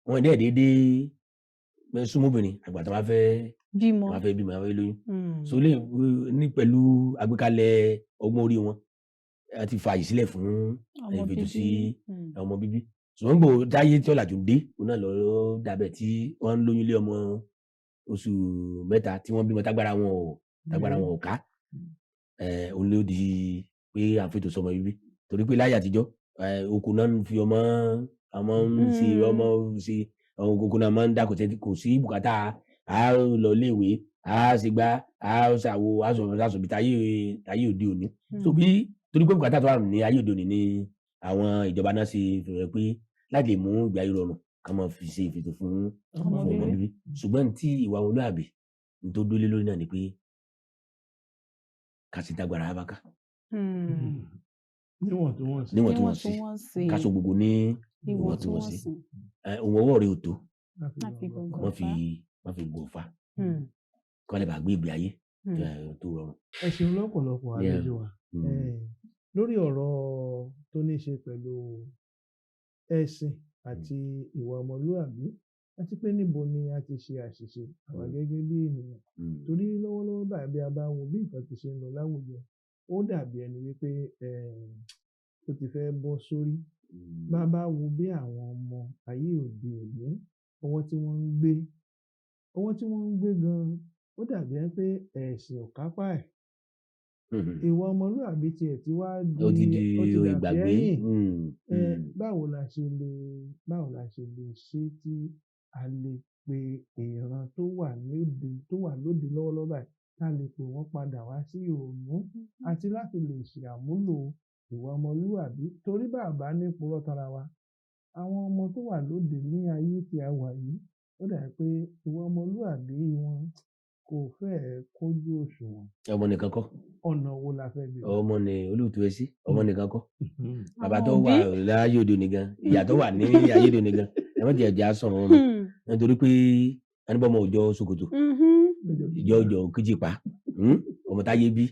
Wọ́n dẹ̀ déédéé súnmọ́bìnrin àgbà tó bá fẹ́
bímọ.
Tó bá fẹ́ bímọ, tó bá fẹ́ lóyún. So lè ní pẹ̀lú àgbékalẹ̀ ọgbọ́n orí wọn, a ti fààyè sílẹ̀ fún
ọmọ
ìfètò
bíbí.
sí ọmọ bíbí. Ṣùgbọ́n gbò táyé tí ọ̀làjú dé, òun náà lọ dàbẹ̀ tí wọ́n ń lóyún lé ọmọ oṣù 3, tí wọ́n bímọ tágbára wọn ò ká. Òun ló di pé à ń fètò sọmọ bíbí, torí pé láyé àtijọ́, oko náà ń fi ọmọ ọmọ ń ṣe ọmọ ṣe oko náà máa ń dá. Kò sí bùkátà a lọ iléèwé, a ṣe gbá, a ṣàwo, a sọ̀rọ̀ sàṣọ bí táyé òde òní. So bí torí pé bùkátà tó wà ní ayé òde òní ni àwọn ìjọba náà ṣe fi hàn pé láti lè mú ìgbé ayé rọrùn, ká máa fi ṣe ìfètò fún
ọmọ
fún ọmọ
bíbí.
Bíbí. Ṣùgbọ́n tí ìwà ọmọlúàbí ní tó dólé lórí náà ni pé ká sì dágbára bá ká
Níwọ̀ntúnwọ̀nsì.
Níwọ̀ntúnwọ̀nsì.
Níwọ̀ntúnwọ̀nsì.
Ká so gbogbo ní ìwọ̀ntúnwọ̀nsì. Ohun ọwọ́ rẹ ò tó,
Má fi gọ̀ǹgọ̀
wọ́n fi
fà.
Wọ́n fi gò fa kí wọ́n lè bá gbé ìgbé ayé tó rọrùn.
Ẹ ṣeun lọ́pọ̀lọpọ̀, àlejò wa. Lórí ọ̀rọ̀ tó ní ṣe pẹ̀lú ẹ̀sìn àti ìwà ọmọlúàbí, àti pé níbo ni a ti ṣe àṣìṣe àwa gẹ́gẹ́ bí ènìyàn, torí lọ́wọ́lọ́wọ́ báyìí, bí a bá wo bí nǹkan ti ṣe ń lọ láwùjọ, ó dàbí ẹni wípé ó ti fẹ́ bọ́ sórí. Bá a bá wo bí àwọn ọmọ ayé òde òní, ọwọ́ tí wọ́n ń gbé gan-an, ó dàbí ẹni pé ẹ̀sìn ò kápá ẹ̀. Ìwà ọmọlúàbí tiẹ̀ ti wá di
Ó ti di
ó ti dà
ìgbàgbé.
sẹ́yìn. Báwo la ṣe lè ṣe tí a lè pe ìran tó wà lóde lọ́wọ́lọ́wọ́ báyìí, tá lè pè wọ́n padà wá sí ìrònú àti láti lè ṣe àmúlò ìwà ọmọlúàbí? Torí bá a bá ní purọ́ tanra wa, àwọn ọmọ tó wà lóde ní ayé tí a wà yìí, ó dàbí pé ìwà ọmọlúàbí wọn kò fẹ́ẹ̀ kójú òṣùwọ̀n.
Ọmọ nìkan kọ́.
Ọ̀nà wo la fẹ́ gbé gbà?
Ọmọ ni olóòtú ẹ sí, ọmọ nìkan kọ́. Bàbá
Àwọn
tó wà
òbí.
láyé òde òní gan, ìyá tó wà ní ayé òde òní gan, ẹ má jẹ́ ẹ̀jẹ̀ á sọ̀rọ̀ wọn mọ́, nítorí pé ẹni bọ́ ọmọ òjò ṣòkòtò, ìjọ òjò kíjìpá. Ọmọ táyé bí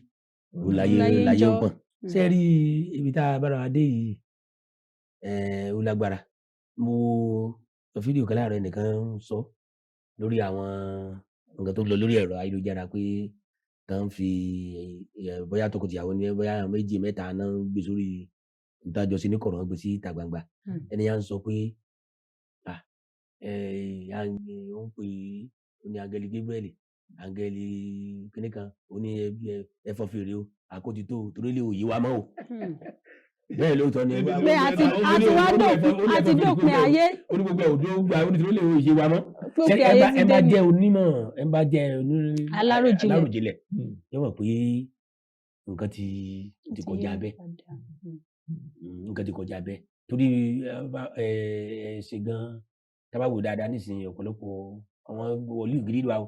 òun láyé
Láyé ń
láyé ń
jọ.
pọ̀n. Ṣé ẹ rí ibi tá a bára wa dé yìí, ó lágbára. Mo sọ fídíò kan láàárọ̀, ẹnìkan ń sọ lórí àwọn nǹkan tó ń lọ lórí ẹ̀rọ ayélujára pé tán ń fi bóyá tọkọtìyàwó ni, bóyá àwọn méjì mẹ́ta náà ń gbé sórí ìdájọ́ sí ní kọ̀rọ̀, wọ́n gbé sí ìta gbangba. Ẹni yẹn ń sọ pé ah ó ń pè é, ó ní angeli Gabriel, angeli kíní kan, ó ní ẹ fọ́ fèrè o, àkótí tó o, torí lè òye wa mọ́ o. Bẹ́ẹ̀ lóòótọ́ ni.
Pé a ti wá dópin, a ti dópin ayé.
Ó ní gbogbo ẹ̀ òdo gba, ó ní torí lè òye wa mọ́.
Dópin
ẹ
ayé
bá
ti
ẹ
dé
bá
ni.
Jẹ́ onímọ̀, ẹ bá jẹ́ oní
Aláròjinlẹ̀.
Aláròjinlẹ̀, yóò mọ̀ pé nǹkan ti kọjá bẹ́ẹ̀. Nǹkan ti kọjá bẹ́ẹ̀, torí ẹ bá ẹ ẹ ṣe gan, tá a bá wò dáadáa nísìnyí, ọ̀pọ̀lọpọ̀ àwọn wòlíì gidi wà o,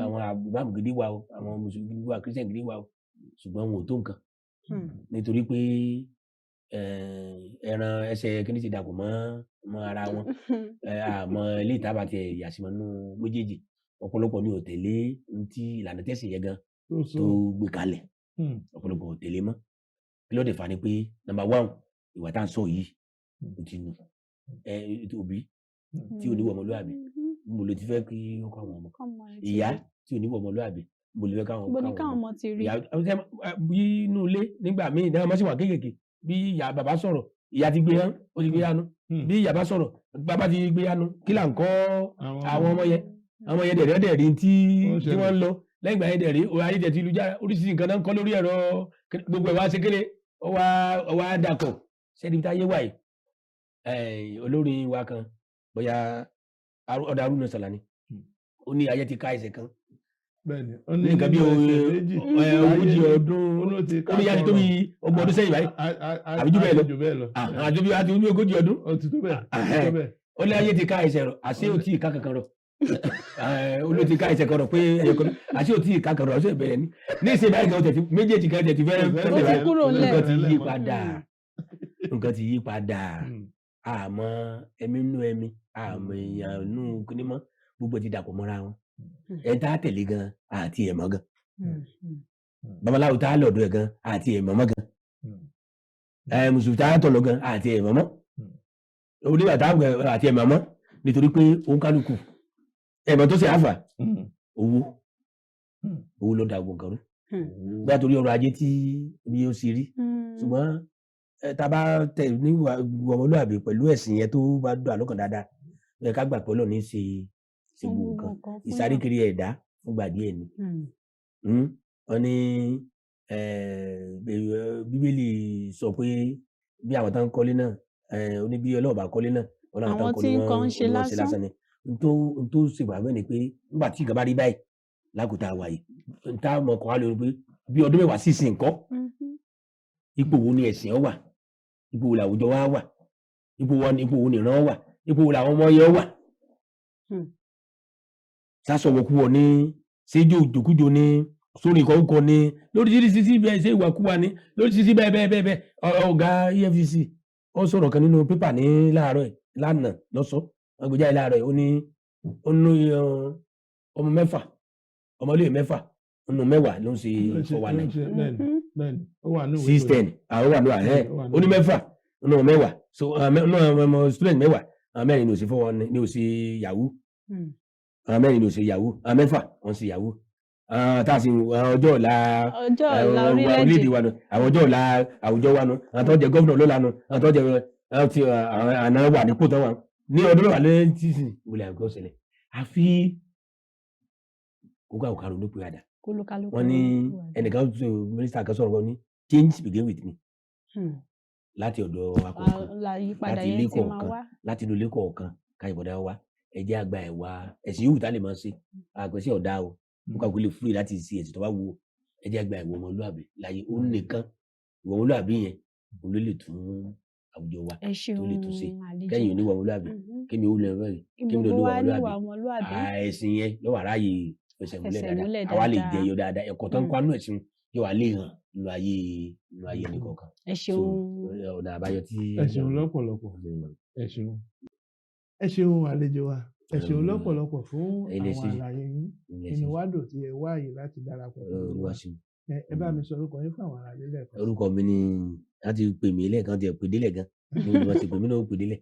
àwọn ìmáàmù gidi wà o, àwọn mùsùlùmí gidi wà, kírísítẹ̀nì gidi wà o, ṣùgbọ́n wọn ò tó nǹkan, nítorí pé ẹran ẹsẹ̀ kíní ti dàpọ̀ mọ́ ara wọn. Àmọ́ ilé ìtaba tiẹ̀ yàsímọ́ nínú méjèèjì, ọ̀pọ̀lọpọ̀ ni ò tẹ̀lé ohun tí ìlànà tẹ̀sìn yẹn gan
tó sọ
tó gbé kalẹ̀. Ọ̀pọ̀lọpọ̀ ò tẹ̀lé mọ́. Kí ló dé fà ni pé number one, ìwà tá à ń sọ yìí, ó ti nù ẹ òbí tí ò ní wọ ọmọlúwàbí, mo lè ti fẹ́ kí ó kọ́ àwọn ọmọ.
Kọ́mọ ẹ ti
Ìyá
rí.
tí ò ní wọ ọmọlúwàbí, mo lè fẹ́ káwọn
Ibo ni káwọn ọmọ ti rí?
Ìyá bí inú ilé nígbà míì náà, ọmọ sì wà kéékèèké, bí ìyá bàbá sọ̀rọ̀, ìyá ti gbé yán, ó ti gbé yánu. Bí ìyá bá sọ̀rọ̀, bàbá ti gbé yánu. Kí là ń kọ́ àwọn ọmọ yẹn? Àwọn ọmọ yẹn dẹ̀rẹ́ dẹ̀rí tí
Ó ń
tí wọ́n ń lọ lẹ́yìn ìgbà yẹn dẹ̀rí ayé tẹ̀ ti lu jára, oríṣiríṣi nǹkan náà ń kọ́ lórí ẹ̀rọ, gbogbo ẹ̀ wá ṣe kéré, ó wá dàpọ̀ sẹ́ni tí ayé wà yìí. Olórin wa kan, bóyá ọ̀dà Haruna Sàlàní, ó ní ayé ti ká ẹsẹ̀ kan
Bẹ́ẹ̀ni, ó
ní nǹkan bí
nínú ẹsẹ̀ méjì,
40
ayé
ọdún.
Ó ló ti ká
Ó ní yá ti tó bí 30 ọdún sẹ́yìn báyìí, àbí jù bẹ́ẹ̀ lọ.
Jù bẹ́ẹ̀ lọ.
Àti bí 40 ọdún.
Ó ti tó bẹ́ẹ̀, ó ti tó bẹ́ẹ̀.
Ó ní ayé ti ká ẹsẹ̀ rọ̀, àṣé ò tí ì ká kankan rọ̀. Ó ló ti ká ẹsẹ̀ kan rọ̀ pé ẹyọ kan, àṣé ò tí ì ká kan rọ̀, àṣé ìbẹ̀rẹ̀ ní ní ìṣe báyìí gan, tẹ̀tí méjèèjì kan tẹ̀tí fẹ́rẹ́
Ó
fẹ́rẹ́
ti
báyìí.
kúrò ńlẹ̀.
Nǹkan ti yí padà, nǹkan ti yí padà. Àmọ́ ẹ̀mí nú ẹ̀mí, àmọ́ èèyàn nú kíní mọ́, gbogbo ti dàpọ̀ mọ́ra wọn. Ẹ tá a tẹ̀lé gan àti ẹ̀mọ́ gan, babaláwo tá a lọ̀dọ̀ ẹ̀ gan àti ẹ̀mọ́ mọ́ gan, ẹ mùsùlùmí tá a tọ̀ lọ gan àti ẹ̀mọ́ mọ́, onígbà tá a gbẹ àti ẹ̀mọ́ mọ́, nítorí pé òun kálukú ẹ̀mọ́ tó ṣe àfà owó. Owó ló da gbogbo nǹkan rú, bóyá torí ọrọ̀ ajé tí bí ó ṣe rí. Ṣùgbọ́n tá a bá tẹ̀ ní ìwà ọmọlúwàbí pẹ̀lú ẹ̀sìn yẹn tó bá dùn àlọ́kàn dáadáa, ó yẹ ká gbà pé Ọlọ́run ní í ṣe gbogbo nǹkan. Ìsáré kiri ẹ̀dá fúngbà díẹ̀ ni. Wọ́n ní Bíbélì sọ pé bí àwọn tó ń kọ́lé náà, ó ní bí Ọlọ́run bá kọ́lé náà, ó láwọn tó ń
Àwọn
kọ́lé
tí ń
wọ́n
kọ́ ń ṣe
wọ́n ṣe
lásán.
Lásán ni. N tó ṣe wà bẹ́ẹ̀ ni pé nígbà tí nǹkan bá rí báyìí lákòótá wà yìí, n tá mọ̀ kọ́ á lórí pé bí ọdún 10 sí ìsìn nǹkan, ipò wo ni ẹ̀sìn ọ wà, ipò wo làwùjọ wa wà, ipò wo nìran wà, ipò wo làwọn ọmọ yẹn wà? Sásọwọ́kúwọ ní séjò jòkújò ní sórí ìkọ́kọ́ ní lóríṣiríṣi bẹ́ẹ̀, ṣé ìwàkúwà ní lóríṣiríṣi bẹ́ẹ̀ bẹ́ẹ̀ bẹ́ẹ̀ bẹ́ẹ̀. Ọ̀gá EFCC ó sọ̀rọ̀ kan nínú pépà ní láàárọ̀ ẹ̀ lánàá lọ́sọ̀ wọ́n gbé jáde láàárọ̀ ẹ̀. Ó ní ọmọ mẹ́fà, ọmọléèwé mẹ́fà nínú 10 ló ń ṣe 419.
Bẹ́ẹ̀ni, bẹ́ẹ̀ni, ó wà ní ìwé
6
ìròyìn.
10 àwọn wà ní àhẹ́.
Ó wà ní
Ó ní mẹ́fà nínú 10, so nínú àwọn ọmọ student 10, àwọn mẹ́rin ní ò sí 419, ní ò sí yahoo. Àwọn mẹ́rin ní ò sí yahoo, àwọn mẹ́fà wọ́n sí yahoo. Àwọn tá a sì àwọn ọjọ́ ọ̀la
Ọjọ́ ọ̀la
orílẹ̀-èdè
orílẹ̀-èdè
wa nù, àwọn ọjọ́ ọ̀la àwùjọ wa nù, àwọn tó jẹ gómìnà lọ́la nù, àwọn tó jẹ àwọn tí àwọn àná wà nípò tó wà ní ọdún 10 lẹ́yìn tíìsì wọlé àgọ́ ṣẹlẹ̀, àfi kókó àwòkárò ló pe àdá.
Kólúkálukú
Wọ́n ní
ronúpìwàdà.
Ẹnìkan tó mínísítà kan sọ̀rọ̀, wọ́n ní change begin with me, láti ọ̀dọ̀ wa kọ̀ọ̀kan,
La ìyípadà
láti
yẹn
ilé
ti máa
kọ̀ọ̀kan,
wá.
Láti inú ilé kọ̀ọ̀kan ká ìbọ̀dá wa, ẹ jẹ́ àgbà ẹ̀ wá ẹ̀sìn yòówù tá lè máa ṣe àgbẹ̀sí ọ̀dà o, kó kàkó lè free láti ṣe ẹ̀sìn tó bá wù ú. Ẹ jẹ́ àgbà ìwọ ọmọlúàbí láyé ó nìkan, ìwọ ọmọlúàbí yẹn òun ló lè tún àwùjọ wa
Ẹ
tó lè tún ṣe.
ṣeun, àlejò.
Kẹ́yìn oníwà ọmọlúàbí, kémi ó lè rẹ̀
Kí
kémi
gbogbo
oníwà
wa
ọmọlúàbí,
níwà ọmọlúàbí.
Ẹ̀sìn yẹn yóò wà ráàyè fẹsẹ̀ múlẹ̀
Fẹsẹ̀
dáadáa,
múlẹ̀
àwa lè
dáadáa.
jẹyọ dáadáa, ẹ̀kọ́ tó ń kọ́ àánú ẹ̀sìn yóò wà lè hàn nínú ayé ẹnìkọ̀ọ̀kan.
Ẹ
So
ṣeun.
ọ̀nà àbáyọ tí
Ẹ ṣeun lọ́pọ̀lọpọ̀, ẹ ṣeun. Ẹ ṣeun, àlejò wa. Ẹ ṣeun lọ́pọ̀lọpọ̀ fún
Ilé
àwọn
ṣe.
àlàyé yín.
Ilé
Inú
ṣe.
wa dùn tí ẹ wá àyè láti darapọ̀ pẹ̀lú wa.
Olúwa ṣeun.
Ẹ bá mi sọ orúkọ yín fún àwọn ará ilé lẹ́ẹ̀kan sí.
Orúkọ mi ni láti pè mí lẹ́ẹ̀kan tí ẹ pè délẹ̀ gan ní olúwa ti pè mí náà, ó pè délẹ̀.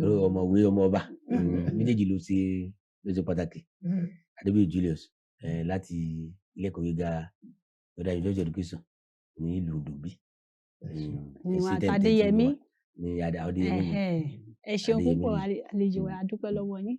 Orúkọ ọmọwé, ọmọ ọba, méjèèjì ló ṣe pàtàkì. Adébíyì Julius, láti ilé ẹ̀kọ́ gíga Federal University of Education ní ìlú Dùbí.
Ẹ ṣeun.
Ìwọ̀n àtàdéyẹmí.
Ní Adéyẹmí ni.
Ẹhẹ́. Ẹ ṣeun
Adéyẹmí
púpọ̀,
ni.
Àlejò wa, a dúpẹ́ lọ́wọ́ yín.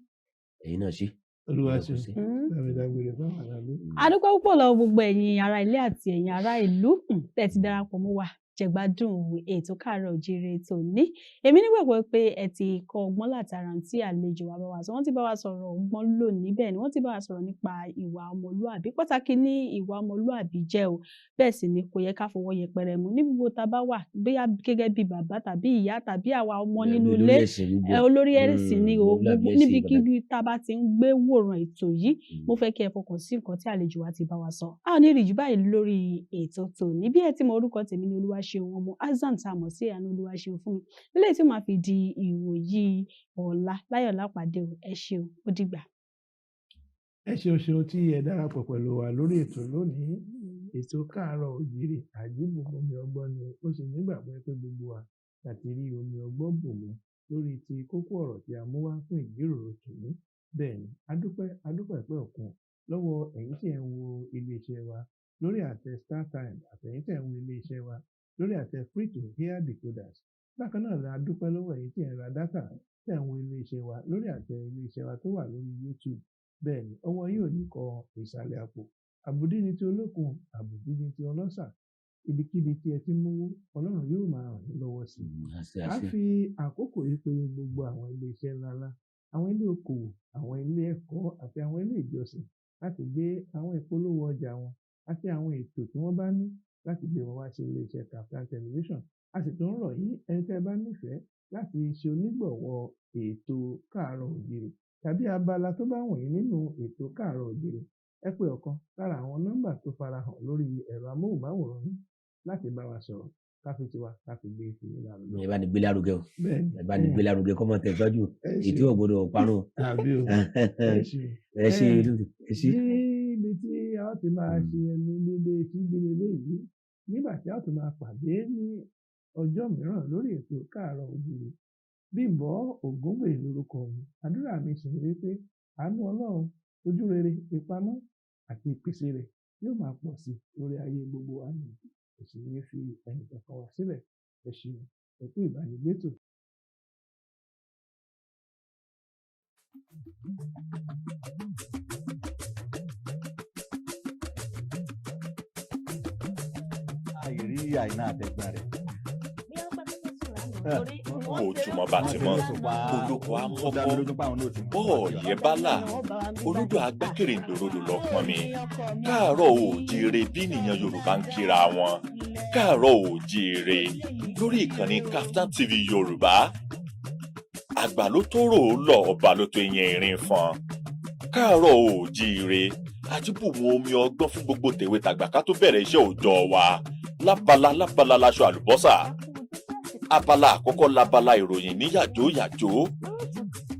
Ẹ̀yin náà ṣe.
Olúwa
Olúwa kò
ṣeun.
ṣe.
Bá mi dágbére fún àwọn ará ilé.
A dúpẹ́ púpọ̀ lọ́wọ́ gbogbo ẹ̀yin ará ilé àti ẹ̀yin ará ìlú tẹ́ ti darapọ̀ mọ́ wa jẹ̀gbádùn ètò Káàárọ̀ Oòjíire tòní. Èmi nígbàgbọ́ pé ẹ ti kọ́ ọgbọ́n látara ohun tí àlejò wa bá wa sọ. Wọ́n ti bá wa sọ̀rọ̀ ọgbọ́n lónìí, bẹ́ẹ̀ ni wọ́n ti bá wa sọ̀rọ̀ nípa ìwà ọmọlúàbí. Pàtàkì ní ìwà ọmọlúàbí jẹ́ o. Bẹ́ẹ̀ sì ni kò yẹ ká fọwọ́ yẹpẹrẹ mú ní gbogbo tá a bá wà, bóyá gẹ́gẹ́ bí bàbá tàbí ìyá tàbí àwa ọmọ nínú ilé, olórí ẹ̀sìn ni o,
ọmọlúàbí
gbogbo
ẹ̀sìn
níbikíbi tá a bá ti ń gbé wòran ètò yìí, mo fẹ́ kí ẹ fọkàn sí nǹkan tí àlejò wa ti bá wa sọ. A ò ní rí jù báyìí lórí ètò tòní. Bí ẹ ti mọ, orúkọ tèmi ni Olúwaṣeun ọmọ Azan, tá a mọ̀ sí Àánú Olúwaṣeun fún mi. Nílé tí ó máa fi di ìwòyí ọ̀la, láyọ̀ lápàdé o. Ẹ ṣeun, ó dìgbà.
Ẹ ṣeun ṣeun tí ẹ darapọ̀ pẹ̀lú wa lórí ètò lónìí. Ètò Káàárọ̀ Oòjíire, àjíbùkún omi ọgbọ́n ni. Ó sì nígbàgbọ́ pé gbogbo wa láti rí omi ọgbọ́n bù mú lórí ti kókó ọ̀rọ̀ tí a mú wá fún ìjíròrò tòní. Bẹ́ẹ̀ ni, adúpẹ́, adúpẹ́ pẹ́ òkun lọ́wọ́ ẹ̀yin tí ẹ̀ ń wo iléeṣẹ́ wa lórí àtẹ StarTimes, àtẹ̀yin tí ẹ̀ ń wo iléeṣẹ́ wa lórí àtẹ free to air decoders. Bákan náà la dúpẹ́ lọ́wọ́ ẹ̀yin tí ẹ̀ ń ra data, tí ẹ̀ ń wo iléeṣẹ́ wa lórí àtẹ iléeṣẹ́ wa tó wà lórí YouTube. Bẹ́ẹ̀ ni, ọwọ́ yóò ní kọ ìsàlẹ̀ àpò. Àbùdí ni ti olókun, àbùdí ni ti ọlọ́ṣà. Ibikíbi tí ẹ ti ń mówó, Ọlọ́run yóò máa ràn yín lọ́wọ́ sí i.
Àṣẹ.
A
Àṣẹ.
fi àkókò yìí pé gbogbo àwọn ilé iṣẹ́ ńláńlá, àwọn ilé okòwò, àwọn ilé ẹ̀kọ́ àti àwọn ilé ìjọsìn láti gbé àwọn ìpolówó ọjà wọn àti àwọn ètò tí wọ́n bá ní láti gbé wọn wá sí ilé iṣẹ́ Kaftan Television. A sì tún rọ̀ yín, ẹni tẹ́ ẹ bá nífẹ̀ẹ́ láti ṣe onígbọ̀wọ́ ètò Káàárọ̀ Oòjíire tàbí abala tó bá wù yín nínú ètò Káàárọ̀ Oòjíire, ẹ pè ọ̀kan lára àwọn nọ́mbà tó farahàn lórí ẹ̀rọ amóhùnmáwòrán yín láti bá wa sọ̀rọ̀, ká fi tiwa ká fi gbé tiyín lárugẹ.
Ẹ bá ní gbé lárugẹ o.
Bẹ́ẹ̀ni.
Ẹ bá ní gbé lárugẹ kọ́mọ tẹ̀síwájú.
Ẹ
Ètò
ṣeun.
ò gbọ́dọ̀ parun.
Àbí o, ẹ ṣeun.
Ẹ ṣe.
Ẹ
Ẹ ṣe.
Níbi tí a ó ti máa ṣe ẹnu dédé síbi eléyìí nígbà tí a ó tún máa pàdé ní ọjọ́ mìíràn lórí ètò Káàárọ̀ Oòjíire. Bímbọ́ Ògúngbè lórúkọ mi. Àdúrà mi sì ni wípé àánú Ọlọ́run, ojú rere, ìpamọ́ àti ìpèsè rẹ̀ yóò máa pọ̀ sí lórí ayé gbogbo wa ní, kò sì ní fi ẹnì kankan wá sílẹ̀. Ẹ ṣeun, ẹ kú ìbánigbétò.
Àìrí Àìná àtẹ̀gbọ́n rẹ̀.
Ojúmọ́ bá ti mọ́, olóko á
Ó dá mi
mọ́kọ́,
lójú páwọn náà ti mọ̀.
Bọ́ọ̀yẹ́ bá là, olódò agbákèrèǹdòrodò lọ pọn mi. Káàárọ̀ oòjíire bí nìyẹn Yorùbá ń kíra wọn. Káàárọ̀ oòjíire lórí ìkànnì Kaftan TV Yorùbá. Àgbà ló tó rò ó lọ, ọba ló tó yẹn ìrìn fọn. Káàárọ̀ oòjíire, àjíbùmọ̀ omi ọgbọ́n fún gbogbo tèwe tàgbà ká tó bẹ̀rẹ̀ iṣẹ́ òòjọ́ wa. Lábala lábala laṣọ àlùbọ́sà. Abala àkọ́kọ́ labala ìròyìn ní yàjó yàjó,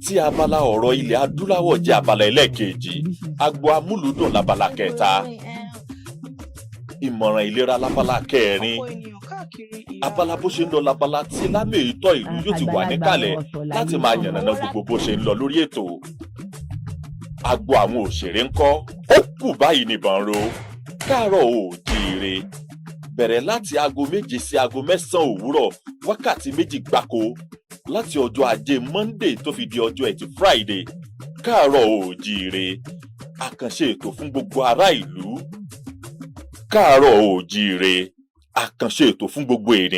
tí abala ọ̀rọ̀ ilẹ̀ adúláwọ̀ jẹ́ abala ẹlẹ́ẹ̀kejì. Agbo amúlùúdùn labala kẹta, ìmọ̀ràn ìlera labala kẹrin, abala bó ṣe ń lọ labala tí lámèétọ́ ìlú yóò ti wà níkàlẹ̀ láti máa yànnàná gbogbo bó ṣe ń lọ lórí ètò. Agbo àwọn òṣèré ńkọ́? Ó kù báyìí nìbọn ro. Káàárọ̀ oòjíire bẹ̀rẹ̀ láti aago 7 sí aago 9 òwúrọ̀, wákàtí 2 gbáko, láti ọjọ́ Ajé Monday tó fi di ọjọ́ Ẹtì Friday. Káàárọ̀ oòjíire, àkànṣe ètò fún gbogbo ará ìlú. Káàárọ̀ oòjíire, àkànṣe ètò fún gbogbo ènìyàn.